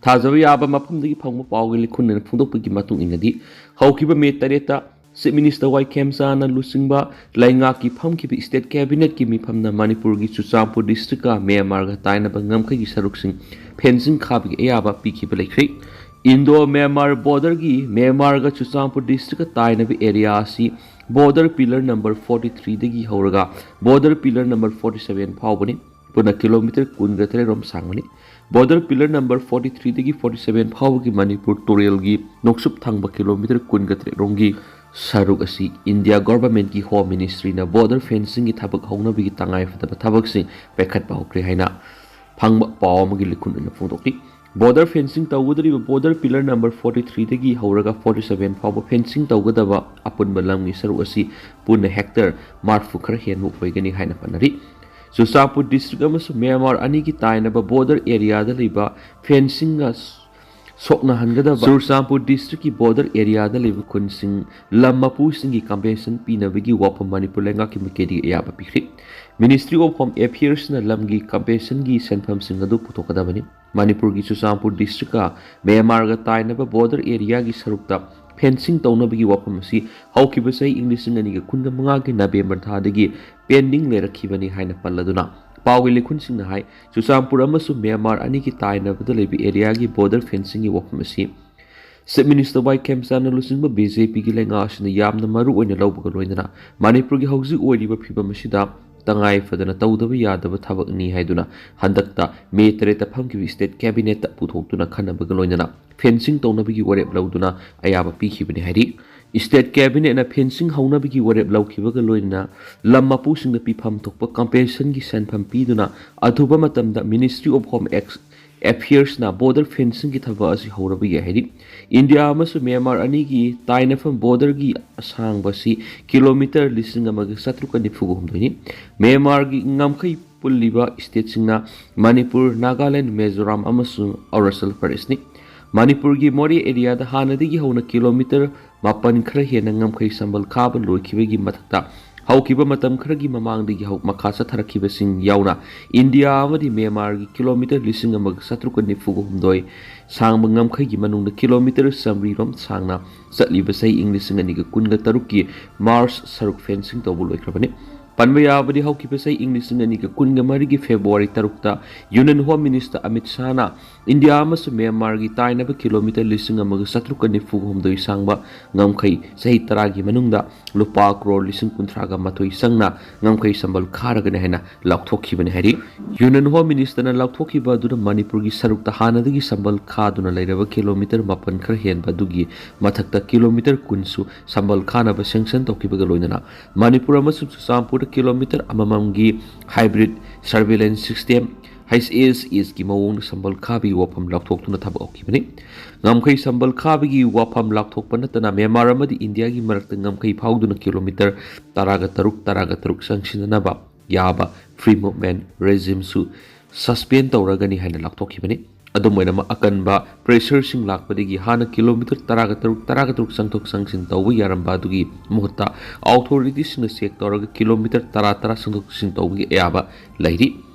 ꯊꯥꯖꯕ ꯌꯥꯕ ꯃꯐꯝꯗꯒꯤ ꯐꯪꯕ ꯄꯥꯎꯒꯤ ꯂꯤꯈꯨꯟꯅ ꯐꯣꯡꯗꯣꯛꯄꯒꯤ ꯃꯇꯨꯡ ꯏꯟꯅꯗꯤ, ꯍꯧꯈꯤꯕ ꯃꯦ ꯇꯔꯦꯠꯇ ꯆꯤꯐ ꯃꯤꯅꯤꯁꯇꯔ ꯋꯥꯏ ꯈꯦꯝꯆꯥꯅ ꯂꯨꯆꯤꯡꯕ ꯂꯩꯉꯥꯛꯀꯤ ꯐꯝꯈꯤꯕ ꯁ꯭ꯇꯦꯠ ꯀꯦꯕꯤꯅꯦꯠꯀꯤ ꯃꯤꯐꯝꯅ ꯃꯅꯤꯄꯨꯔꯒꯤ ꯆꯨꯔꯆꯥꯟꯄꯨꯔ ꯗꯤꯁꯇ꯭ꯔꯤꯛꯀ ꯃ꯭ꯌꯥꯟꯃꯥꯔꯒ ꯇꯥꯏꯅꯕ ꯉꯝꯈꯩꯒꯤ ꯁꯔꯨꯛꯁꯤꯡ ꯐꯦꯟꯁꯤꯡ ꯈꯥꯕꯒꯤ ꯑꯌꯥꯕ ꯄꯤꯈꯤꯕ ꯂꯩꯈ꯭ꯔꯦ꯫ ꯏꯟꯗꯣ ꯃ꯭ꯌꯥꯟꯃꯥꯔ ꯕꯣꯔꯗꯔꯒꯤ ꯃ꯭ꯌꯥꯟꯃꯥꯔꯒ ꯆꯨꯔꯆꯥꯟꯄꯨꯔ ꯗꯤꯁꯇ꯭ꯔꯤꯛꯀ ꯇꯥꯏꯅꯕ ꯑꯦꯔꯤꯌꯥ ꯑꯁꯤ ꯕꯣꯔꯗꯔ ꯄꯤꯂꯔ ꯅꯝꯕꯔ ꯐꯣꯔꯇꯤ ꯊ꯭ꯔꯤꯗꯒꯤ ꯍꯧꯔꯒ border pillar number forty seven ꯐꯥꯎꯕꯅꯤ꯫ ꯄꯨꯟꯅ ꯀꯤꯂꯣꯃꯤꯇꯔ ꯀꯨꯟꯒ ꯇꯔꯦꯠ ꯔꯣꯝ ꯁꯥꯡꯕꯅꯤ꯫ ꯕꯣꯔꯗꯔ ꯄꯤꯂꯔ ꯅꯝꯕꯔ ꯐꯣꯔꯇꯤ ꯊ꯭ꯔꯤꯗꯒꯤ ꯐꯣꯔꯇꯤ ꯁꯚꯦꯟ ꯐꯥꯎꯕꯒꯤ ꯃꯅꯤꯄꯨꯔ ꯇꯨꯔꯦꯜꯒꯤ ꯅꯣꯡꯆꯨꯞ ꯊꯪꯕ ꯀꯤꯂꯣꯃꯤꯇꯔ ꯀꯨꯟꯒ ꯇꯔꯦꯠ ꯔꯣꯝꯒꯤ ꯁꯔꯨꯛ ꯑꯁꯤ ꯏꯟꯗꯤꯌꯥ ꯒꯣꯚꯔꯟꯃꯦꯟꯠꯀꯤ ꯍꯣꯝ ꯃꯤꯅꯤꯁꯇ꯭ꯔꯤꯅ ꯕꯣꯔꯗꯔ ꯐꯦꯟꯁꯤꯡꯒꯤ ꯊꯕꯛ ꯍꯧꯅꯕꯒꯤ ꯇꯉꯥꯏ ꯐꯗꯕ ꯊꯕꯛꯁꯤꯡ ꯄꯥꯏꯈꯠꯄ ꯍꯧꯈ꯭ꯔꯦ ꯍꯥꯏꯅ ꯐꯪꯕ ꯄꯥꯎ ꯑꯃꯒꯤ ꯂꯤꯈꯨꯟ ꯑꯣꯏꯅ ꯐꯣꯡꯗꯣꯛꯂꯤ꯫ ꯕꯣꯔꯗꯔ ꯐꯦꯟꯁꯤꯡ ꯇꯧꯒꯗꯧꯔꯤꯕ ꯕꯣꯔꯗꯔ ꯄꯤꯂꯔ ꯅꯝꯕꯔ ꯐꯣꯔꯇꯤ ꯊ꯭ꯔꯤꯗꯒꯤ ꯍꯧꯔꯒ ꯐꯣꯔꯇꯤ ꯁꯚꯦꯟ ꯐꯥꯎꯕ ꯐꯦꯟꯁꯤꯡ ꯇꯧꯒꯗꯕ ꯑꯄꯨꯟꯕ ꯂꯝꯒꯤ ꯁꯔꯨꯛ ꯑꯁꯤ ꯄꯨꯟꯅ ꯍꯦꯛꯇꯔ ꯃꯔꯐꯨ ꯈꯔ ꯍꯦꯟꯕ ꯑꯣꯏꯒꯅꯤ ꯍꯥꯏꯅ ꯄꯟꯅꯔꯤ꯫ ꯆꯨꯔꯆꯥꯟꯄꯨꯔ ꯗꯤꯁꯇ꯭ꯔꯤꯛ ꯑꯃꯁꯨꯡ ꯃ꯭ꯌꯥꯟꯃꯥꯔ ꯑꯅꯤꯒꯤ ꯇꯥꯏꯅꯕ ꯕꯣꯔꯗꯔ ꯑꯦꯔꯤꯌꯥꯗ ꯂꯩꯕ ꯐꯦꯟꯁꯤꯡꯒ ꯁꯣꯛꯅꯍꯟꯒꯗꯕ ꯆꯨꯔꯆꯥꯟꯄꯨꯔ ꯗꯤꯁꯇ꯭ꯔꯤꯛꯀꯤ ꯕꯣꯔꯗꯔ ꯑꯦꯔꯤꯌꯥꯗ ꯂꯩꯕ ꯈꯨꯟꯁꯤꯡ, ꯂꯝ ꯃꯄꯨꯁꯤꯡꯒꯤ ꯀꯝꯄꯦꯟꯁꯦꯁꯟ ꯄꯤꯅꯕꯒꯤ ꯋꯥꯐꯝ ꯃꯅꯤꯄꯨꯔ ꯂꯩꯉꯥꯛꯀꯤ ꯃꯥꯏꯀꯩꯗꯒꯤ ꯑꯌꯥꯕ ꯄꯤꯈ꯭ꯔꯦ꯫ ꯃꯤꯅꯤꯁꯇ꯭ꯔꯤ ꯑꯣꯐ ꯍꯣꯝ ꯑꯦꯐꯤꯌꯔꯁꯅ ꯂꯝꯒꯤ ꯀꯝꯄꯦꯟꯁꯦꯁꯟꯒꯤ ꯁꯦꯟꯐꯝꯁꯤꯡ ꯑꯗꯨ ꯄꯨꯊꯣꯛꯀꯗꯕꯅꯤ꯫ ꯃꯅꯤꯄꯨꯔꯒꯤ ꯆꯨꯔꯆꯥꯟꯄꯨꯔ ꯗꯤꯁꯇ꯭ꯔꯤꯛꯀ ꯃ꯭ꯌꯥꯟꯃꯥꯔꯒ ꯇꯥꯏꯅꯕ ꯕꯣꯔꯗꯔ ꯑꯦꯔꯤꯌꯥꯒꯤ ꯁꯔꯨꯛꯇ ꯐꯦꯟꯁꯤꯡ ꯇꯧꯅꯕꯒꯤ ꯋꯥꯐꯝ ꯑꯁꯤ ꯍꯧꯈꯤꯕ ꯆꯍꯤ ꯏꯪ ꯂꯤꯁꯤꯡ ꯑꯅꯤꯒ ꯀꯨꯟꯒ ꯃꯉꯥꯒꯤ ꯅꯕꯦꯝꯕꯔ ꯊꯥꯗꯒꯤ ꯄꯦꯟꯗꯤꯡ ꯂꯩꯔꯛꯈꯤꯕꯅꯤ ꯍꯥꯏꯅ ꯄꯜꯂꯗꯨꯅ, ꯄꯥꯎꯒꯤ ꯂꯤꯈꯨꯟꯁꯤꯡꯅ ꯍꯥꯏ, ꯆꯨꯔꯆꯥꯟꯄꯨꯔ ꯑꯃꯁꯨꯡ ꯃ꯭ꯌꯥꯟꯃꯥꯔ ꯑꯅꯤꯒꯤ ꯇꯥꯏꯅꯕꯗ ꯂꯩꯕ ꯑꯦꯔꯤꯌꯥꯒꯤ ꯕꯣꯔꯗꯔ ꯐꯦꯟꯁꯤꯡꯒꯤ ꯋꯥꯐꯝ ꯑꯁꯤ ꯆꯤꯐ ꯃꯤꯅꯤꯁꯇꯔ ꯋꯥꯏ ꯈꯦꯝꯆꯥꯟꯅ ꯂꯨꯆꯤꯡꯕ ꯕꯤ ꯖꯦ ꯄꯤꯒꯤ ꯂꯩꯉꯥꯛ ꯑꯁꯤꯅ ꯌꯥꯝꯅ ꯃꯔꯨ ꯑꯣꯏꯅ ꯂꯧꯕꯒ ꯂꯣꯏꯅꯅ ꯃꯅꯤꯄꯨꯔꯒꯤ ꯍꯧꯖꯤꯛ ꯑꯣꯏꯔꯤꯕ ꯐꯤꯕꯝ ꯑꯁꯤꯗ ꯇꯉꯥꯏ ꯐꯗꯅ ꯇꯧꯗꯕ ꯌꯥꯗꯕ ꯊꯕꯛꯅꯤ ꯍꯥꯏꯗꯨꯅ ꯍꯟꯗꯛꯇ ꯃꯦ ꯇꯔꯦꯠꯇ ꯐꯝꯈꯤꯕ ꯁ꯭ꯇꯦꯠ ꯀꯦꯕꯤꯅꯦꯠꯇ ꯄꯨꯊꯣꯛꯇꯨꯅ ꯈꯟꯅꯕꯒ ꯂꯣꯏꯅꯅ ꯐꯦꯟꯁꯤꯡ ꯇꯧꯅꯕꯒꯤ ꯋꯥꯔꯦꯞ ꯂꯧꯗꯨꯅ ꯑꯌꯥꯕ ꯄꯤꯈꯤꯕꯅꯤ ꯍꯥꯏꯔꯤ꯫ ꯁ꯭ꯇꯦꯠ ꯀꯦꯕꯤꯅꯦꯠꯅ ꯐꯦꯟꯁꯤꯡ ꯍꯧꯅꯕꯒꯤ ꯋꯥꯔꯦꯞ ꯂꯧꯈꯤꯕꯒ ꯂꯣꯏꯅꯅ ꯂꯝ ꯃꯄꯨꯁꯤꯡꯗ ꯄꯤꯐꯝ ꯊꯣꯛꯄ ꯀꯝꯄꯦꯟꯁꯦꯁꯟꯒꯤ ꯁꯦꯟꯐꯝ ꯄꯤꯗꯨꯅ ꯑꯊꯨꯕ ꯃꯇꯝꯗ ꯃꯤꯅꯤꯁꯇ꯭ꯔꯤ ꯑꯣꯐ ꯍꯣꯝ ꯑꯦꯐꯤꯌꯔꯁꯅ ꯕꯣꯔꯗꯔ ꯐꯦꯟꯁꯤꯡꯒꯤ ꯊꯕꯛ ꯑꯁꯤ ꯍꯧꯔꯕ ꯌꯥꯏ ꯍꯥꯏꯔꯤ꯫ ꯏꯟꯗꯤꯌꯥ ꯑꯃꯁꯨꯡ ꯃ꯭ꯌꯥꯟꯃꯥꯔ ꯑꯅꯤꯒꯤ ꯇꯥꯏꯅꯐꯝ ꯕꯣꯔꯗꯔꯒꯤ ꯑꯁꯥꯡꯕ ꯑꯁꯤ ꯀꯤꯂꯣꯃꯤꯇꯔ ꯂꯤꯁꯤꯡ ꯑꯃꯒ ꯆꯥꯇ꯭ꯔꯨꯛꯀ ꯅꯤꯐꯨꯒ ꯍꯨꯝꯗꯣꯏꯅꯤ꯫ ꯃ꯭ꯌꯥꯟꯃꯥꯔꯒꯤ ꯉꯝꯈꯩ ꯄꯨꯜꯂꯤꯕ ꯁ꯭ꯇꯦꯠꯁꯤꯡꯅ ꯃꯅꯤꯄꯨꯔ, ꯅꯥꯒꯥꯂꯦꯟ, ꯃꯤꯖꯣꯔꯥꯝ ꯑꯃꯁꯨꯡ ꯑꯔꯨꯅꯥꯆꯜ ꯄ꯭ꯔꯗꯦꯁꯅꯤ꯫ ꯃꯅꯤꯄꯨꯔꯒꯤ ꯃꯣꯔꯦ ꯑꯦꯔꯤꯌꯥꯗ ꯍꯥꯟꯅꯗꯒꯤ ꯍꯧꯅ ꯀꯤꯂꯣꯃꯤꯇꯔ ꯃꯥꯄꯟ ꯈꯔ ꯍꯦꯟꯅ ꯉꯝꯈꯩ ꯁꯝꯕꯜ ꯈꯥꯕ ꯂꯣꯏꯈꯤꯕꯒꯤ ꯃꯊꯛꯇ, ꯍꯧꯈꯤꯕ ꯃꯇꯝ ꯈꯔꯒꯤ ꯃꯃꯥꯡꯗꯒꯤ ꯍꯧ-, ꯃꯈꯥ ꯆꯠꯊꯔꯛꯈꯤꯕꯁꯤꯡ ꯌꯥꯎꯅ ꯏꯟꯗꯤꯌꯥ ꯑꯃꯗꯤ ꯃ꯭ꯌꯥꯟꯃꯥꯔꯒꯤ ꯀꯤꯂꯣꯃꯤꯇꯔ ꯂꯤꯁꯤꯡ ꯑꯃꯒ ꯆꯥꯇ꯭ꯔꯨꯛꯀ ꯅꯤꯐꯨꯒ ꯍꯨꯝꯗꯣꯏ ꯁꯥꯡꯕ ꯉꯝꯈꯩꯒꯤ ꯃꯅꯨꯡꯗ ꯀꯤꯂꯣꯃꯤꯇꯔ ꯆꯥꯃꯔꯤꯔꯣꯝ ꯁꯥꯡꯅ ꯆꯠꯂꯤꯕ ꯆꯍꯤ ꯏꯪ ꯂꯤꯁꯤꯡ ꯑꯅꯤꯒ ꯀꯨꯟꯒ ꯇꯔꯨꯛꯀꯤ ꯃꯥꯔꯆ ꯁꯔꯨꯛ ꯐꯦꯟꯁꯤꯡ ꯇꯧꯕ ꯂꯣꯏꯈ꯭ꯔꯕꯅꯤ꯫ ꯄꯟꯕ ꯌꯥꯕꯗꯤ, ꯍꯧꯈꯤꯕ ꯆꯍꯤ ꯏꯪ ꯂꯤꯁꯤꯡ ꯑꯅꯤꯒ ꯀꯨꯟꯒ ꯃꯔꯤꯒꯤ ꯐꯦꯕ꯭ꯔꯨꯋꯥꯔꯤ ꯇꯔꯨꯛꯇ ꯌꯨꯅꯤꯌꯟ ꯍꯣꯝ ꯃꯤꯅꯤꯁꯇꯔ ꯑꯃꯤꯠ ꯁꯥꯍꯅ ꯏꯟꯗꯤꯌꯥ ꯑꯃꯁꯨꯡ ꯃ꯭ꯌꯥꯟꯃꯥꯔꯒꯤ ꯇꯥꯏꯅꯕ ꯀꯤꯂꯣꯃꯤꯇꯔ ꯂꯤꯁꯤꯡ ꯑꯃꯒ ꯆꯥꯇ꯭ꯔꯨꯛꯀ ꯅꯤꯐꯨꯒ ꯍꯨꯝꯗꯣꯏ ꯁꯥꯡꯕ ꯉꯝꯈꯩ ꯆꯍꯤ ꯇꯔꯥꯒꯤ ꯃꯅꯨꯡꯗ ꯂꯨꯄꯥ ꯀ꯭ꯔꯣꯔ ꯂꯤꯁꯤꯡ ꯀꯨꯟꯊ꯭ꯔꯥꯒ ꯃꯥꯊꯣꯏ ꯆꯪꯅ ꯉꯝꯈꯩ ꯁꯝꯕꯜ ꯈꯥꯔꯒꯅꯤ ꯍꯥꯏꯅ ꯂꯥꯎꯊꯣꯛꯈꯤꯕꯅꯤ ꯍꯥꯏꯔꯤ꯫ ꯌꯨꯅꯤꯌꯟ ꯍꯣꯝ ꯃꯤꯅꯤꯁꯇꯔꯅ ꯂꯥꯎꯊꯣꯛꯈꯤꯕ ꯑꯗꯨꯅ ꯃꯅꯤꯄꯨꯔꯒꯤ ꯁꯔꯨꯛꯇ ꯍꯥꯟꯅꯗꯒꯤ ꯁꯝꯕꯜ ꯈꯥꯗꯨꯅ ꯂꯩꯔꯕ ꯀꯤꯂꯣꯃꯤꯇꯔ ꯃꯥꯄꯟ ꯈꯔ ꯍꯦꯟꯕ ꯑꯗꯨꯒꯤ ꯃꯊꯛꯇ ꯀꯤꯂꯣꯃꯤꯇꯔ ꯀꯨꯟꯁꯨ ꯁꯝꯕꯜ ꯈꯥꯅꯕ ꯁꯦꯡꯁꯟ ꯇꯧꯈꯤꯕꯒ ꯂꯣꯏꯅꯅ ꯃꯅꯤꯄꯨꯔ ꯑꯃꯁꯨꯡ ꯆꯨꯔꯆꯥꯟꯄꯨꯔꯗ ꯀꯤꯂꯣꯃꯤꯇꯔ ꯑꯃꯃꯝꯒꯤ hybrid surveillance system, H A S ꯑꯦꯁꯀꯤ ꯃꯑꯣꯡꯗ ꯁꯝꯕꯜ ꯈꯥꯕꯒꯤ ꯋꯥꯐꯝ ꯂꯥꯎꯊꯣꯛꯇꯨꯅ ꯊꯕꯛ ꯍꯧꯈꯤꯕꯅꯤ꯫ ꯉꯝꯈꯩ ꯁꯝꯕꯜ ꯈꯥꯕꯒꯤ ꯋꯥꯐꯝ ꯂꯥꯎꯊꯣꯛꯄ ꯅꯠꯇꯅ ꯃ꯭ꯌꯥꯟꯃꯥꯔ ꯑꯃꯗꯤ ꯏꯟꯗꯤꯌꯥꯒꯤ ꯃꯔꯛꯇ ꯉꯝꯈꯩ ꯐꯥꯎꯗꯨꯅ ꯀꯤꯂꯣꯃꯤꯇꯔ ꯇꯔꯥꯒ ꯇꯔꯨꯛ, ꯇꯔꯥꯒ ꯇꯔꯨꯛ ꯆꯪꯁꯤꯟꯅꯅꯕ ꯌꯥꯕ ꯐ꯭ꯔꯤ ꯃꯨꯚꯃꯦꯟ ꯔꯦꯖꯤꯝꯁꯨ ꯁꯁꯄꯦꯟ ꯇꯧꯔꯒꯅꯤ ꯍꯥꯏꯅ ꯂꯥꯎꯊꯣꯛꯈꯤꯕꯅꯤ꯫ ꯑꯗꯨꯝ ꯑꯣꯏꯅꯃꯛ, ꯑꯀꯟꯕ ꯄ꯭ꯔꯦꯁꯔꯁꯤꯡ ꯂꯥꯛꯄꯗꯒꯤ ꯍꯥꯟꯅ ꯀꯤꯂꯣꯃꯤꯇꯔ ꯇꯔꯥꯒ ꯇꯔꯨꯛ, ꯇꯔꯥꯒ ꯇꯔꯨꯛ ꯆꯪꯊꯣꯛ ꯆꯪꯁꯤꯟ ꯇꯧꯕ ꯌꯥꯔꯝꯕ ꯑꯗꯨꯒꯤ ꯃꯍꯨꯠꯇ ꯑꯣꯊꯣꯔꯤꯇꯤꯁꯤꯡꯅ ꯆꯦꯛ ꯇꯧꯔꯒ ꯀꯤꯂꯣꯃꯤꯇꯔ ꯇꯔꯥ, ꯇꯔꯥ ꯆꯪꯊꯣꯛ ꯆꯪꯁꯤꯟ ꯇꯧꯕꯒꯤ ꯑꯌꯥꯕ ꯂꯩꯔꯤ꯫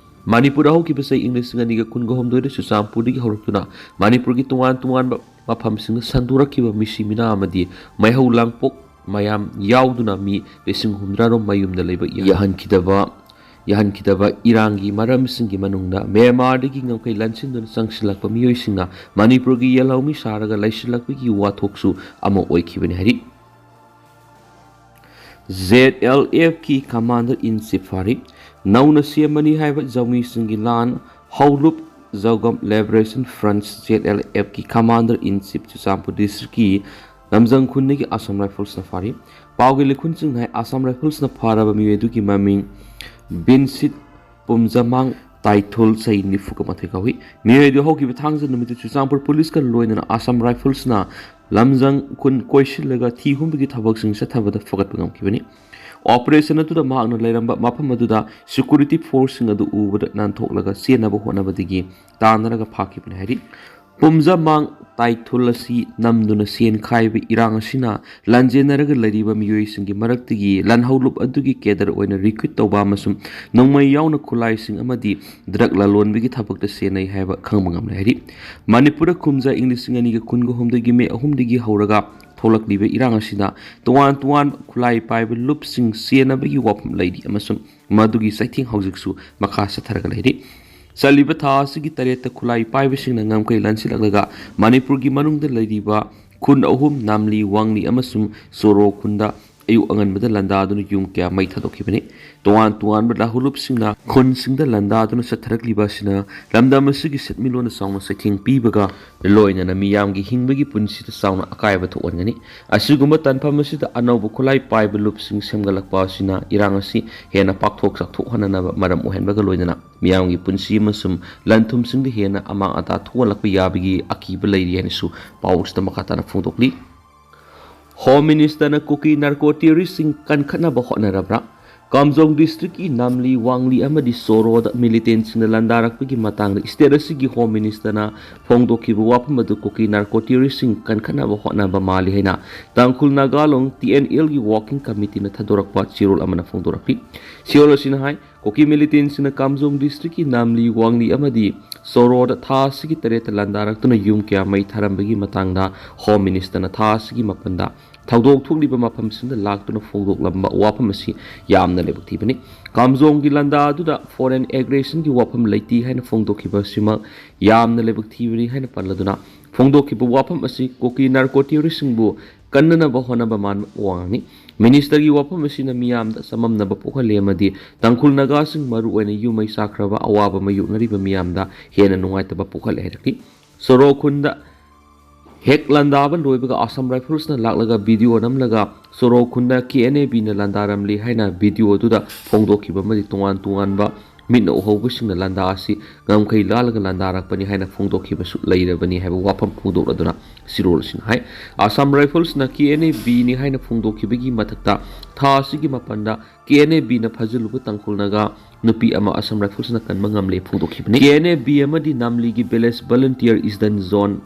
ꯃꯅꯤꯄꯨꯔꯗ ꯍꯧꯈꯤꯕ ꯆꯍꯤ ꯏꯪ ꯂꯤꯁꯤꯡ ꯑꯅꯤꯒ ꯀꯨꯟꯒ ꯍꯨꯝꯗꯣꯏꯗ ꯆꯨꯔꯆꯥꯟꯄꯨꯔꯗꯒꯤ ꯍꯧꯔꯛꯇꯨꯅ ꯃꯅꯤꯄꯨꯔꯒꯤ ꯇꯣꯉꯥꯟ ꯇꯣꯉꯥꯟꯕ ꯃꯐꯝꯁꯤꯡꯗ ꯁꯟꯗꯣꯔꯛꯈꯤꯕ ꯃꯤꯁꯤ ꯃꯤꯅꯥ ꯑꯃꯗꯤ ꯃꯩꯍꯧ ꯂꯥꯡꯄꯣꯛ ꯃꯌꯥꯝ ꯌꯥꯎꯗꯨꯅ ꯃꯤ ꯂꯤꯁꯤꯡ ꯍꯨꯝꯗ꯭ꯔꯥꯔꯣꯝ ꯃꯌꯨꯝꯗ ꯂꯩꯕ ꯌꯥꯍꯟꯈꯤꯗꯕ, ꯌꯥꯍꯟꯈꯤꯗꯕ ꯏꯔꯥꯡꯒꯤ ꯃꯔꯝꯁꯤꯡꯒꯤ ꯃꯅꯨꯡꯗ ꯃ꯭ꯌꯥꯟꯃꯥꯔꯗꯒꯤ ꯉꯝꯈꯩ ꯂꯥꯟꯁꯤꯟꯗꯨꯅ ꯆꯪꯁꯤꯜꯂꯛꯄ ꯃꯤꯑꯣꯏꯁꯤꯡꯅ ꯃꯅꯤꯄꯨꯔꯒꯤ ꯌꯦꯜꯍꯧꯃꯤ ꯁꯥꯔꯒ ꯂꯩꯁꯤꯜꯂꯛꯄꯒꯤ ꯋꯥꯊꯣꯛꯁꯨ ꯑꯃ ꯑꯣꯏꯈꯤꯕꯅꯤ ꯍꯥꯏꯔꯤ꯫ ꯖꯦꯠ ꯑꯦꯜ ꯑꯦꯐꯀꯤ ꯀꯃꯥꯟꯗꯔ ꯏꯟ ꯆꯤꯐ ꯐꯥꯔꯤ꯫ ꯅꯧꯅ ꯁꯦꯝꯃꯅꯤ ꯍꯥꯏꯕ ꯖꯧꯃꯤꯁꯤꯡꯒꯤ ꯂꯥꯟ ꯍꯧꯂꯨꯞ ꯖꯧꯒꯝ ꯂꯤꯕꯔꯦꯁꯟ ꯐ꯭ꯔꯟꯠ, ꯖꯦꯠ ꯑꯦꯜ ꯑꯦꯐꯀꯤ ꯀꯃꯥꯟꯗꯔ ꯏꯟ ꯆꯤꯐ ꯆꯨꯔꯆꯥꯟꯄꯨꯔ ꯗꯤꯁꯇ꯭ꯔꯤꯛꯀꯤ ꯂꯝꯖꯪ ꯈꯨꯟꯗꯒꯤ ꯑꯁꯥꯝ ꯔꯥꯏꯐꯜꯁꯅ ꯐꯥꯔꯤ꯫ ꯄꯥꯎꯒꯤ ꯂꯤꯈꯨꯟꯁꯤꯡꯅ ꯍꯥꯏ, ꯑꯁꯥꯝ ꯔꯥꯏꯐꯜꯁꯅ ꯐꯥꯔꯕ ꯃꯤꯑꯣꯏ ꯑꯗꯨꯒꯤ ꯃꯃꯤꯡ ꯕꯤꯟꯁꯤꯠ ꯄꯨꯝꯖꯃꯥꯡ ꯇꯥꯏꯊꯨꯜ, ꯆꯍꯤ ꯅꯤꯐꯨꯒ ꯃꯥꯊꯣꯏ ꯀꯧꯏ꯫ ꯃꯤꯑꯣꯏ ꯑꯗꯨ ꯍꯧꯈꯤꯕ ꯊꯥꯡꯖ ꯅꯨꯃꯤꯠꯇ ꯆꯨꯔꯆꯥꯟꯄꯨꯔ ꯄꯨꯂꯤꯁꯀ ꯂꯣꯏꯅꯅ ꯑꯁꯥꯝ ꯔꯥꯏꯐꯜꯁꯅ ꯂꯝꯖꯪ ꯈꯨꯟ ꯀꯣꯏꯁꯤꯜꯂꯒ ꯊꯤ ꯍꯨꯝꯕꯒꯤ ꯊꯕꯛꯁꯤꯡ ꯆꯠꯊꯕꯗ ꯐꯒꯠꯄ ꯉꯝꯈꯤꯕꯅꯤ꯫ ꯑꯣꯄꯔꯦꯁꯟ ꯑꯗꯨꯗ ꯃꯍꯥꯛꯅ ꯂꯩꯔꯝꯕ ꯃꯐꯝ ꯑꯗꯨꯗ ꯁꯦꯀ꯭ꯌꯨꯔꯤꯇꯤ ꯐꯣꯔꯁꯁꯤꯡ ꯑꯗꯨ ꯎꯕꯗ ꯅꯥꯟꯊꯣꯛꯂꯒ ꯆꯦꯟꯅꯕ ꯍꯣꯠꯅꯕꯗꯒꯤ ꯇꯥꯟꯅꯔꯒ ꯐꯥꯈꯤꯕꯅꯤ ꯍꯥꯏꯔꯤ꯫ ꯄꯨꯝꯖꯃꯥꯡ ꯇꯥꯏꯊꯨꯜ ꯑꯁꯤ ꯅꯝꯗꯨꯅ ꯆꯦꯟꯈꯥꯏꯕ ꯏꯔꯥꯡ ꯑꯁꯤꯅ ꯂꯥꯟꯖꯦꯟꯅꯔꯒ ꯂꯩꯔꯤꯕ ꯃꯤꯑꯣꯏꯁꯤꯡꯒꯤ ꯃꯔꯛꯇꯒꯤ ꯂꯥꯟꯍꯧꯂꯨꯞ ꯑꯗꯨꯒꯤ ꯀꯦꯗꯔ ꯑꯣꯏꯅ ꯔꯤꯀ꯭ꯔꯨꯠ ꯇꯧꯕ ꯑꯃꯁꯨꯡ ꯅꯣꯡꯃꯩ ꯌꯥꯎꯅ ꯈꯨꯠꯂꯥꯏꯁꯤꯡ ꯑꯃꯗꯤ ꯗ꯭ꯔꯒ ꯂꯂꯣꯟꯕꯒꯤ ꯊꯕꯛꯇ ꯁꯤꯖꯤꯟꯅꯩ ꯍꯥꯏꯕ ꯈꯪꯕ ꯉꯝꯂꯦ ꯍꯥꯏꯔꯤ꯫ ꯃꯅꯤꯄꯨꯔꯗ ꯀꯨꯝꯖꯥ ꯏꯪ ꯂꯤꯁꯤꯡ ꯑꯅꯤꯒ ꯀꯨꯟꯒ ꯍꯨꯝꯗꯣꯏꯒꯤ ꯃꯦ ꯑꯍꯨꯝꯗꯒꯤ ꯍꯧꯔꯒ ꯊꯣꯛꯂꯛꯂꯤꯕ ꯏꯔꯥꯡ ꯑꯁꯤꯗ ꯇꯣꯉꯥꯟ ꯇꯣꯉꯥꯟꯕ ꯈꯨꯠꯂꯥꯏ ꯄꯥꯏꯕ ꯂꯨꯞꯁꯤꯡ ꯆꯦꯟꯅꯕꯒꯤ ꯋꯥꯐꯝ ꯂꯩꯔꯤ ꯑꯃꯁꯨꯡ ꯃꯗꯨꯒꯤ ꯆꯩꯊꯦꯡ ꯍꯧꯖꯤꯛꯁꯨ ꯃꯈꯥ ꯆꯠꯊꯔꯒ ꯂꯩꯔꯤ꯫ ꯆꯠꯂꯤꯕ ꯊꯥ ꯑꯁꯤꯒꯤ ꯇꯔꯦꯠꯇ ꯈꯨꯠꯂꯥꯏ ꯄꯥꯏꯕꯁꯤꯡꯅ ꯉꯝꯈꯩ ꯂꯥꯟꯁꯤꯜꯂꯛꯂꯒ ꯃꯅꯤꯄꯨꯔꯒꯤ ꯃꯅꯨꯡꯗ ꯂꯩꯔꯤꯕ ꯈꯨꯟ ꯑꯍꯨꯝ, ꯅꯥꯝꯂꯤ, ꯋꯥꯡꯂꯤ ꯑꯃꯁꯨꯡ ꯆꯣꯔꯣ ꯈꯨꯟꯗ ꯑꯌꯨꯛ ꯑꯉꯟꯕꯗ ꯂꯥꯟꯗꯥꯗꯨꯅ ꯌꯨꯝ ꯀꯌꯥ ꯃꯩ ꯊꯥꯗꯣꯛꯈꯤꯕꯅꯤ꯫ ꯇꯣꯉꯥꯟ ꯇꯣꯉꯥꯟꯕ ꯂꯥꯍꯨꯂꯨꯞꯁꯤꯡꯅ ꯈꯨꯟꯁꯤꯡꯗ ꯂꯥꯟꯗꯥꯗꯨꯅ ꯆꯠꯊꯔꯛꯂꯤꯕ ꯑꯁꯤꯅ ꯂꯝꯗꯝ ꯑꯁꯤꯒꯤ ꯁꯦꯟꯃꯤꯠꯂꯣꯟꯗ ꯆꯥꯎꯅ ꯆꯩꯊꯦꯡ ꯄꯤꯕꯒ ꯂꯣꯏꯅꯅ ꯃꯤꯌꯥꯝꯒꯤ ꯍꯤꯡꯕꯒꯤ ꯄꯨꯟꯁꯤꯗ ꯆꯥꯎꯅ ꯑꯀꯥꯏꯕ ꯊꯣꯛꯍꯟꯒꯅꯤ꯫ ꯑꯁꯤꯒꯨꯝꯕ ꯇꯥꯟꯐꯝ ꯑꯁꯤꯗ ꯑꯅꯧꯕ ꯈꯨꯠꯂꯥꯏ ꯄꯥꯏꯕ ꯂꯨꯞꯁꯤꯡ ꯁꯦꯝꯒꯠꯂꯛꯄ ꯑꯁꯤꯅ ꯏꯔꯥꯡ ꯑꯁꯤ ꯍꯦꯟꯅ ꯄꯥꯛꯊꯣꯛ ꯆꯥꯎꯊꯣꯛꯍꯟꯅꯅꯕ ꯃꯔꯝ ꯑꯣꯏꯍꯟꯕꯒ ꯂꯣꯏꯅꯅ ꯃꯤꯌꯥꯝꯒꯤ ꯄꯨꯟꯁꯤ ꯑꯃꯁꯨꯡ ꯂꯟ ꯊꯨꯝꯁꯤꯡꯗ ꯍꯦꯟꯅ ꯑꯃꯥꯡ ꯑꯇꯥ ꯊꯣꯛꯍꯜꯂꯛꯄ ꯌꯥꯕꯒꯤ ꯑꯀꯤꯕ ꯂꯩꯔꯤ ꯍꯥꯏꯅꯁꯨ ꯄꯥꯎ ꯑꯁꯤꯗ ꯃꯈꯥ ꯇꯥꯅ ꯐꯣꯡꯗꯣꯛꯂꯤ꯫ ꯍꯣꯝ ꯃꯤꯅꯤꯁꯇꯔꯅ ꯀꯨꯀꯤ ꯅꯥꯔꯀꯣ ꯇꯦꯔꯣꯔꯤꯁꯁꯤꯡ ꯀꯟꯈꯠꯅꯕ ꯍꯣꯠꯅꯔꯕ꯭ꯔꯥ? ꯀꯥꯝꯖꯣꯡ ꯗꯤꯁꯇ꯭ꯔꯤꯛꯀꯤ ꯅꯥꯝꯂꯤ, ꯋꯥꯡꯂꯤ ꯑꯃꯗꯤ ꯁꯣꯔꯣꯗ ꯃꯤꯂꯤꯇꯦꯟꯁꯤꯡꯅ ꯂꯥꯟꯗꯥꯔꯛꯄꯒꯤ ꯃꯇꯥꯡꯗ ꯁ꯭ꯇꯦꯠ ꯑꯁꯤꯒꯤ ꯍꯣꯝ ꯃꯤꯅꯤꯁꯇꯔꯅ ꯐꯣꯡꯗꯣꯛꯈꯤꯕ ꯋꯥꯐꯝ ꯑꯗꯨ ꯀꯨꯀꯤ ꯅꯥꯔꯀꯣ ꯇꯦꯔꯣꯔꯤꯁꯁꯤꯡ ꯀꯟꯈꯠꯅꯕ ꯍꯣꯠꯅꯕ ꯃꯥꯜꯂꯤ ꯍꯥꯏꯅ ꯇꯥꯡꯈꯨꯜ ꯅꯥꯒꯥ ꯂꯣꯡ, ꯇꯤ ꯑꯦꯟ ꯑꯦꯜꯒꯤ ꯋꯥꯔꯀꯤꯡ ꯀꯃꯤꯇꯤꯅ ꯊꯥꯗꯣꯔꯛꯄ ꯆꯦꯔꯣꯜ ꯑꯃꯅ ꯐꯣꯡꯗꯣꯔꯛꯂꯤ꯫ ꯆꯦꯔꯣꯜ ꯑꯁꯤꯅ ꯍꯥꯏ, ꯀꯨꯀꯤ ꯃꯤꯂꯤꯇꯦꯟꯁꯤꯡꯅ ꯀꯥꯝꯖꯣꯡ ꯗꯤꯁꯇ꯭ꯔꯤꯛꯀꯤ ꯅꯥꯝꯂꯤ, ꯋꯥꯡꯂꯤ ꯑꯃꯗꯤ ꯁꯣꯔꯣꯗ ꯊꯥ ꯑꯁꯤꯒꯤ ꯇꯔꯦꯠꯇ ꯂꯥꯟꯗꯥꯔꯛꯇꯨꯅ ꯌꯨꯝ ꯀꯌꯥ ꯃꯩ ꯊꯥꯔꯝꯕꯒꯤ ꯃꯇꯥꯡꯗ ꯍꯣꯝ ꯃꯤꯅꯤꯁꯇꯔꯅ ꯊꯥ ꯑꯁꯤꯒꯤ ꯃꯥꯄꯟꯗ ꯊꯧꯗꯣꯛ ꯊꯣꯛꯂꯤꯕ ꯃꯐꯝꯁꯤꯡꯗ ꯂꯥꯛꯇꯨꯅ ꯐꯣꯡꯗꯣꯛꯂꯝꯕ ꯋꯥꯐꯝ ꯑꯁꯤ ꯌꯥꯝꯅ ꯂꯥꯏꯕꯛ ꯊꯤꯕꯅꯤ꯫ ꯀꯥꯝꯖꯣꯡꯒꯤ ꯂꯥꯟꯗꯥ ꯑꯗꯨꯗ ꯐꯣꯔꯦꯟ ꯑꯦꯒ꯭ꯔꯦꯁꯟꯒꯤ ꯋꯥꯐꯝ ꯂꯩꯇꯦ ꯍꯥꯏꯅ ꯐꯣꯡꯗꯣꯛꯈꯤꯕ ꯑꯁꯤꯃꯛ ꯌꯥꯝꯅ ꯂꯥꯏꯕꯛ ꯊꯤꯕꯅꯤ ꯍꯥꯏꯅ ꯄꯜꯂꯗꯨꯅ, ꯐꯣꯡꯗꯣꯛꯈꯤꯕ ꯋꯥꯐꯝ ꯑꯁꯤ ꯀꯨꯀꯤ ꯅꯥꯔꯀꯣ ꯇꯦꯔꯣꯔꯤꯁꯁꯤꯡꯕꯨ ꯀꯟꯅꯅꯕ ꯍꯣꯠꯅꯕ ꯃꯥꯟꯕ ꯋꯥꯉꯥꯡꯅꯤ꯫ ꯃꯤꯅꯤꯁꯇꯔꯒꯤ ꯋꯥꯐꯝ ꯑꯁꯤꯅ ꯃꯤꯌꯥꯝꯗ ꯆꯃꯝꯅꯕ ꯄꯣꯛꯍꯜꯂꯤ ꯑꯃꯗꯤ ꯇꯥꯡꯈꯨꯜ ꯅꯥꯒꯥꯁꯤꯡ, ꯃꯔꯨꯑꯣꯏꯅ ꯌꯨꯝ ꯃꯩ ꯆꯥꯛꯈ꯭ꯔꯕ ꯑꯋꯥꯕ ꯃꯥꯌꯣꯛꯅꯔꯤꯕ ꯃꯤꯌꯥꯝꯗ ꯍꯦꯟꯅ ꯅꯨꯡꯉꯥꯏꯇꯕ ꯄꯣꯛꯍꯜꯂꯦ ꯍꯥꯏꯔꯛꯂꯤ꯫ ꯁꯣꯔꯣ ꯈꯨꯟꯗ ꯍꯦꯛ ꯂꯥꯟꯗꯥꯕ ꯂꯣꯏꯕꯒ ꯑꯁꯥꯝ ꯔꯥꯏꯐꯜꯁꯅ ꯂꯥꯛꯂꯒ ꯚꯤꯗꯤꯑꯣ ꯅꯝꯂꯒ ꯁꯣꯔꯣ ꯈꯨꯟꯗ ꯀꯦ ꯑꯦꯟ ꯑꯦ ꯕꯤꯅ ꯂꯥꯟꯗꯥꯔꯝꯂꯤ ꯍꯥꯏꯅ ꯚꯤꯗꯤꯑꯣ ꯑꯗꯨꯗ ꯐꯣꯡꯗꯣꯛꯈꯤꯕ ꯑꯃꯗꯤ ꯇꯣꯉꯥꯟ ꯇꯣꯉꯥꯟꯕ ꯃꯤꯠꯅ ꯎꯍꯧꯕꯁꯤꯡꯅ ꯂꯥꯟꯗꯥ ꯑꯁꯤ ꯉꯝꯈꯩ ꯂꯥꯜꯂꯒ ꯂꯥꯟꯗꯥꯔꯛꯄꯅꯤ ꯍꯥꯏꯅ ꯐꯣꯡꯗꯣꯛꯈꯤꯕꯁꯨ ꯂꯩꯔꯕꯅꯤ ꯍꯥꯏꯕ ꯋꯥꯐꯝ ꯐꯣꯡꯗꯣꯛꯂꯗꯨꯅ ꯁꯤꯔꯣꯜ ꯑꯁꯤꯅ ꯍꯥꯏ, ꯑꯁꯥꯝ ꯔꯥꯏꯐꯜꯁꯅ ꯀꯦ ꯑꯦꯟ ꯑꯦ ꯕꯤꯅꯤ ꯍꯥꯏꯅ ꯐꯣꯡꯗꯣꯛꯈꯤꯕꯒꯤ ꯃꯊꯛꯇ ꯊꯥ ꯑꯁꯤꯒꯤ ꯃꯥꯄꯟꯗ ꯀꯦ ꯑꯦꯟ ꯑꯦ ꯕꯤꯅ ꯐꯥꯖꯤꯜꯂꯨꯕ ꯇꯥꯡꯈꯨꯜ ꯅꯥꯒꯥ ꯅꯨꯄꯤ ꯑꯃ ꯑꯁꯥꯝ ꯔꯥꯏꯐꯜꯁꯅ ꯀꯟꯕ ꯉꯝꯂꯦ ꯐꯣꯡꯗꯣꯛꯈꯤꯕꯅꯤ꯫ ꯀꯦ ꯑꯦꯟ ꯑꯦ ꯕꯤ ꯑꯃꯗꯤ ꯅꯥꯝꯂꯤꯒꯤ village volunteer eastern zone,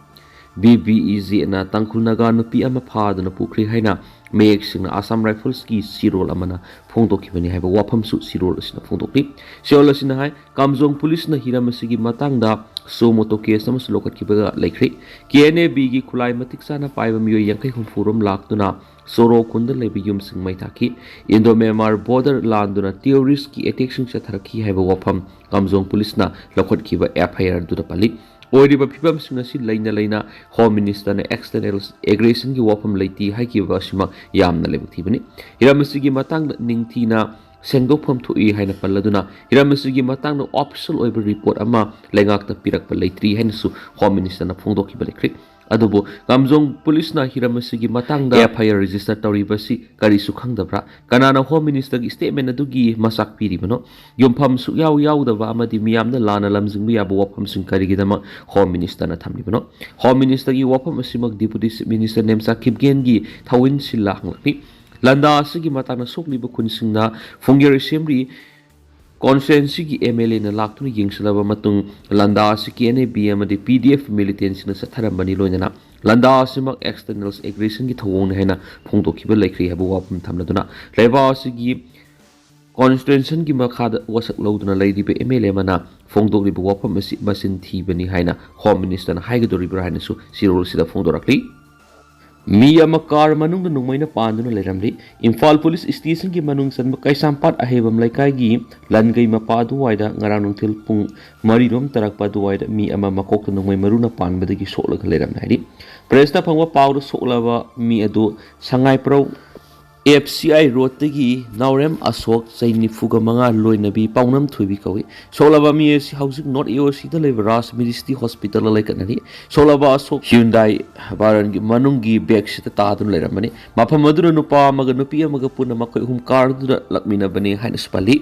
V V E ꯖꯦꯅ ꯇꯥꯡꯈꯨꯜ ꯅꯥꯒꯥ ꯅꯨꯄꯤ ꯑꯃ ꯐꯥꯗꯨꯅ ꯄꯨꯈ꯭ꯔꯦ ꯍꯥꯏꯅ ꯃꯌꯦꯛ ꯁꯦꯡꯅ ꯑꯁꯥꯝ ꯔꯥꯏꯐꯜꯁꯀꯤ ꯁꯤꯔꯣꯜ ꯑꯃꯅ ꯐꯣꯡꯗꯣꯛꯈꯤꯕꯅꯤ ꯍꯥꯏꯕ ꯋꯥꯐꯝꯁꯨ ꯁꯤꯔꯣꯜ ꯑꯁꯤꯅ ꯐꯣꯡꯗꯣꯛꯂꯤ꯫ ꯁꯤꯔꯣꯜ ꯑꯁꯤꯅ ꯍꯥꯏ, ꯀꯥꯝꯖꯣꯡ ꯄꯨꯂꯤꯁꯅ ꯍꯤꯔꯝ ꯑꯁꯤꯒꯤ ꯃꯇꯥꯡꯗ ꯁꯨꯃꯣꯇꯣ ꯀꯦꯁ ꯑꯃꯁꯨ ꯂꯧꯈꯠꯈꯤꯕꯒ ꯂꯩꯈ꯭ꯔꯦ꯫ ꯀꯦ ꯑꯦꯟ ꯑꯦ ꯕꯤꯒꯤ ꯈꯨꯠꯂꯥꯏ ꯃꯇꯤꯛ ꯆꯥꯅ ꯄꯥꯏꯕ ꯃꯤꯑꯣꯏ ꯌꯥꯡꯈꯩ ꯍꯨꯝꯐꯨ ꯔꯣꯝ ꯂꯥꯛꯇꯨꯅ ꯁꯣꯔꯣ ꯈꯨꯟꯗ ꯂꯩꯕ ꯌꯨꯝꯁꯤꯡ ꯃꯩ ꯊꯥꯈꯤ꯫ ꯏꯟꯗꯣ ꯃ꯭ꯌꯥꯟꯃꯥꯔ ꯕꯣꯔꯗꯔ ꯂꯥꯟꯗꯨꯅ ꯇꯦꯔꯣꯔꯤꯁꯀꯤ ꯑꯦꯇꯦꯛꯁꯤꯡ ꯆꯠꯊꯔꯛꯈꯤ ꯍꯥꯏꯕ ꯋꯥꯐꯝ ꯀꯥꯝꯖꯣꯡ ꯄꯨꯂꯤꯁꯅ ꯂꯧꯈꯠꯈꯤꯕ ꯑꯦꯐ ꯑꯥꯏ ꯑꯥꯔ ꯑꯗꯨꯗ ꯄꯜꯂꯤ꯫ ꯑꯣꯏꯔꯤꯕ ꯐꯤꯕꯝꯁꯤꯡ ꯑꯁꯤ ꯂꯩꯅ ꯂꯩꯅ ꯍꯣꯝ ꯃꯤꯅꯤꯁꯇꯔꯅ ꯑꯦꯛꯁꯇꯔꯅꯦꯜ ꯑꯦꯒ꯭ꯔꯦꯁꯟꯒꯤ ꯋꯥꯐꯝ ꯂꯩꯇꯦ ꯍꯥꯏꯈꯤꯕ ꯑꯁꯤꯃꯛ ꯌꯥꯝꯅ ꯂꯥꯏꯕꯛ ꯊꯤꯕꯅꯤ꯫ ꯍꯤꯔꯝ ꯑꯁꯤꯒꯤ ꯃꯇꯥꯡꯗ ꯅꯤꯡꯊꯤꯅ ꯁꯦꯡꯗꯣꯛꯐꯝ ꯊꯣꯛꯏ ꯍꯥꯏꯅ ꯄꯜꯂꯗꯨꯅ, ꯍꯤꯔꯝ ꯑꯁꯤꯒꯤ ꯃꯇꯥꯡꯗ ꯑꯣꯐꯤꯁꯤꯌꯦꯜ ꯑꯣꯏꯕ ꯔꯤꯄꯣꯔꯠ ꯑꯃ ꯂꯩꯉꯥꯛꯇ ꯄꯤꯔꯛꯄ ꯂꯩꯇ꯭ꯔꯤ ꯍꯥꯏꯅꯁꯨ ꯍꯣꯝ ꯃꯤꯅꯤꯁꯇꯔꯅ ꯐꯣꯡꯗꯣꯛꯈꯤꯕ ꯂꯩꯈ꯭ꯔꯦ꯫ ꯑꯗꯨꯕꯨ ꯀꯥꯝꯖꯣꯡ ꯄꯨꯂꯤꯁꯅ ꯍꯤꯔꯝ ꯑꯁꯤꯒꯤ ꯃꯇꯥꯡꯗ ꯑꯦꯐ ꯑꯥꯏ ꯑꯥꯔ ꯔꯦꯖꯤꯁꯇꯔ ꯇꯧꯔꯤꯕꯁꯤ ꯀꯔꯤꯁꯨ ꯈꯪꯗꯕ꯭ꯔꯥ? ꯀꯅꯥꯅ ꯍꯣꯝ ꯃꯤꯅꯤꯁꯇꯔꯒꯤ ꯁ꯭ꯇꯦꯠꯃꯦꯟ ꯑꯗꯨꯒꯤ ꯃꯆꯥꯛ ꯄꯤꯔꯤꯕꯅꯣ? ꯌꯨꯝꯐꯝ ꯁꯨꯛꯌꯥꯎ ꯌꯥꯎꯗꯕ ꯑꯃꯗꯤ ꯃꯤꯌꯥꯝꯅ ꯂꯥꯟꯅ ꯂꯝꯖꯤꯡꯕ ꯌꯥꯕ ꯋꯥꯐꯝꯁꯤꯡ ꯀꯔꯤꯒꯤꯗꯃꯛ ꯍꯣꯝ ꯃꯤꯅꯤꯁꯇꯔꯅ ꯊꯝꯂꯤꯕꯅꯣ? ꯍꯣꯝ ꯃꯤꯅꯤꯁꯇꯔꯒꯤ ꯋꯥꯐꯝ ꯑꯁꯤꯃꯛ ꯗꯤꯄꯨꯇꯤ ꯆꯤꯐ ꯃꯤꯅꯤꯁꯇꯔ ꯅꯦꯝꯆꯥ ꯀꯤꯞꯒꯦꯟꯒꯤ ꯊꯧꯑꯣꯏꯟꯁꯤꯜꯂ ꯍꯪꯂꯛꯂꯤ꯫ ꯂꯥꯟꯗꯥ ꯑꯁꯤꯒꯤ ꯃꯇꯥꯡꯗ ꯁꯣꯛꯂꯤꯕ ꯈꯨꯟꯁꯤꯡꯅ ꯐꯣꯡꯒꯦꯔ ꯑꯦꯁꯦꯝꯕ꯭ꯂꯤ ꯀꯣꯟꯁꯇꯤꯇ꯭ꯋꯦꯟꯁꯤꯒꯤ ꯑꯦꯝ ꯑꯦꯜ ꯑꯦꯅ ꯂꯥꯛꯇꯨꯅ ꯌꯦꯡꯁꯤꯜꯂꯕ ꯃꯇꯨꯡ, ꯂꯥꯟꯗꯥ ꯑꯁꯤ ꯀꯦ ꯑꯦꯟ ꯑꯦ ꯕꯤ ꯑꯃꯗꯤ ꯄꯤ ꯗꯤ ꯑꯦꯐ ꯃꯤꯂꯤꯇꯦꯟꯁꯤꯡꯅ ꯆꯠꯊꯔꯝꯕꯅꯤ ꯂꯣꯏꯅꯅ ꯂꯥꯟꯗꯥ ꯑꯁꯤꯃꯛ ꯑꯦꯛꯁꯇꯔꯅꯦꯜ ꯑꯦꯒ꯭ꯔꯦꯁꯟꯒꯤ ꯊꯧꯑꯣꯡꯅꯤ ꯍꯥꯏꯅ ꯐꯣꯡꯗꯣꯛꯈꯤꯕ ꯂꯩꯈ꯭ꯔꯦ ꯍꯥꯏꯕ ꯋꯥꯐꯝ ꯊꯝꯂꯗꯨꯅ, ꯂꯩꯕꯥꯛ ꯑꯁꯤꯒꯤ ꯀꯣꯟꯁꯇꯤꯇ꯭ꯋꯦꯟꯁꯟꯒꯤ ꯃꯈꯥꯗ ꯋꯥꯁꯛ ꯂꯧꯗꯨꯅ ꯂꯩꯔꯤꯕ ꯑꯦꯝ ꯑꯦꯜ ꯑꯦ ꯑꯃꯅ ꯐꯣꯡꯗꯣꯛꯂꯤꯕ ꯋꯥꯐꯝ ꯑꯁꯤ ꯃꯆꯤꯟ ꯊꯤꯕꯅꯤ ꯍꯥꯏꯅ ꯍꯣꯝ ꯃꯤꯅꯤꯁꯇꯔꯅ ꯍꯥꯏꯒꯗꯧꯔꯤꯕ꯭ꯔꯥ ꯍꯥꯏꯅꯁꯨ ꯆꯦꯔꯣꯜ ꯑꯁꯤꯗ ꯐꯣꯡꯗꯣꯔꯛꯂꯤ꯫ ꯃꯤ ꯑꯃ ꯀꯥꯔ ꯃꯅꯨꯡꯗ ꯅꯣꯡꯃꯩꯅ ꯄꯥꯟꯗꯨꯅ ꯂꯩꯔꯝꯂꯤ꯫ ꯏꯝꯐꯥꯜ ꯄꯨꯂꯤꯁ ꯁ꯭ꯇꯦꯁꯟꯒꯤ ꯃꯅꯨꯡ ꯆꯟꯕ ꯀꯩꯁꯥꯝꯄꯥꯠ ꯑꯍꯩꯕꯝ ꯂꯩꯀꯥꯏꯒꯤ ꯂꯟꯒꯩ ꯃꯄꯥ ꯑꯗꯨꯋꯥꯏꯗ ꯉꯔꯥꯡ ꯅꯨꯡꯊꯤꯜ ꯄꯨꯡ ꯃꯔꯤꯔꯣꯝ ꯇꯥꯔꯛꯄ ꯑꯗꯨꯋꯥꯏꯗ ꯃꯤ ꯑꯃ ꯃꯀꯣꯛꯇ ꯅꯣꯡꯃꯩ ꯃꯔꯨꯅ ꯄꯥꯟꯕꯗꯒꯤ ꯁꯣꯛꯂꯒ ꯂꯩꯔꯝꯂꯦ ꯍꯥꯏꯔꯤ꯫ ꯄ꯭ꯔꯦꯁꯇ ꯐꯪꯕ ꯄꯥꯎꯗ ꯁꯣꯛꯂꯕ ꯃꯤ ꯑꯗꯨ ꯁꯉꯥꯏꯄ꯭ꯔꯧ ꯑꯦꯐ ꯁꯤ ꯑꯥꯏ ꯔꯣꯗꯇꯒꯤ ꯅꯥꯎꯔꯦꯝ ꯑꯁꯣꯛ, ꯆꯍꯤ ꯅꯤꯐꯨꯒ ꯃꯉꯥ, ꯂꯣꯏꯅꯕꯤ ꯄꯥꯎꯅꯝ ꯊꯣꯏꯕꯤ ꯀꯧꯏ꯫ ꯁꯣꯛꯂꯕ ꯃꯤ ꯑꯁꯤ ꯍꯧꯖꯤꯛ ꯅꯣꯔꯠ ꯑꯦ ꯑꯣ ꯁꯤꯗ ꯂꯩꯕ ꯔꯥꯖ ꯃꯤꯗꯤꯁꯤꯇꯤ ꯍꯣꯁꯄꯤꯇꯥꯜꯗ ꯂꯩꯈꯠꯅꯔꯤ꯫ ꯁꯣꯛꯂꯕ ꯑꯁꯣꯛ ꯍ꯭ꯌꯨꯟꯗꯥꯏ ꯕꯥꯔꯟꯒꯤ ꯃꯅꯨꯡꯒꯤ ꯕꯦꯒꯁꯤꯗ ꯇꯥꯗꯨꯅ ꯂꯩꯔꯝꯕꯅꯤ꯫ ꯃꯐꯝ ꯑꯗꯨꯗ ꯅꯨꯄꯥ ꯑꯃꯒ ꯅꯨꯄꯤ ꯑꯃꯒ ꯄꯨꯟꯅ ꯃꯈꯣꯏ ꯑꯍꯨꯝ ꯀꯥꯔꯗꯨꯗ ꯂꯥꯛꯃꯤꯟꯅꯕꯅꯤ ꯍꯥꯏꯅꯁꯨ ꯄꯜꯂꯤ꯫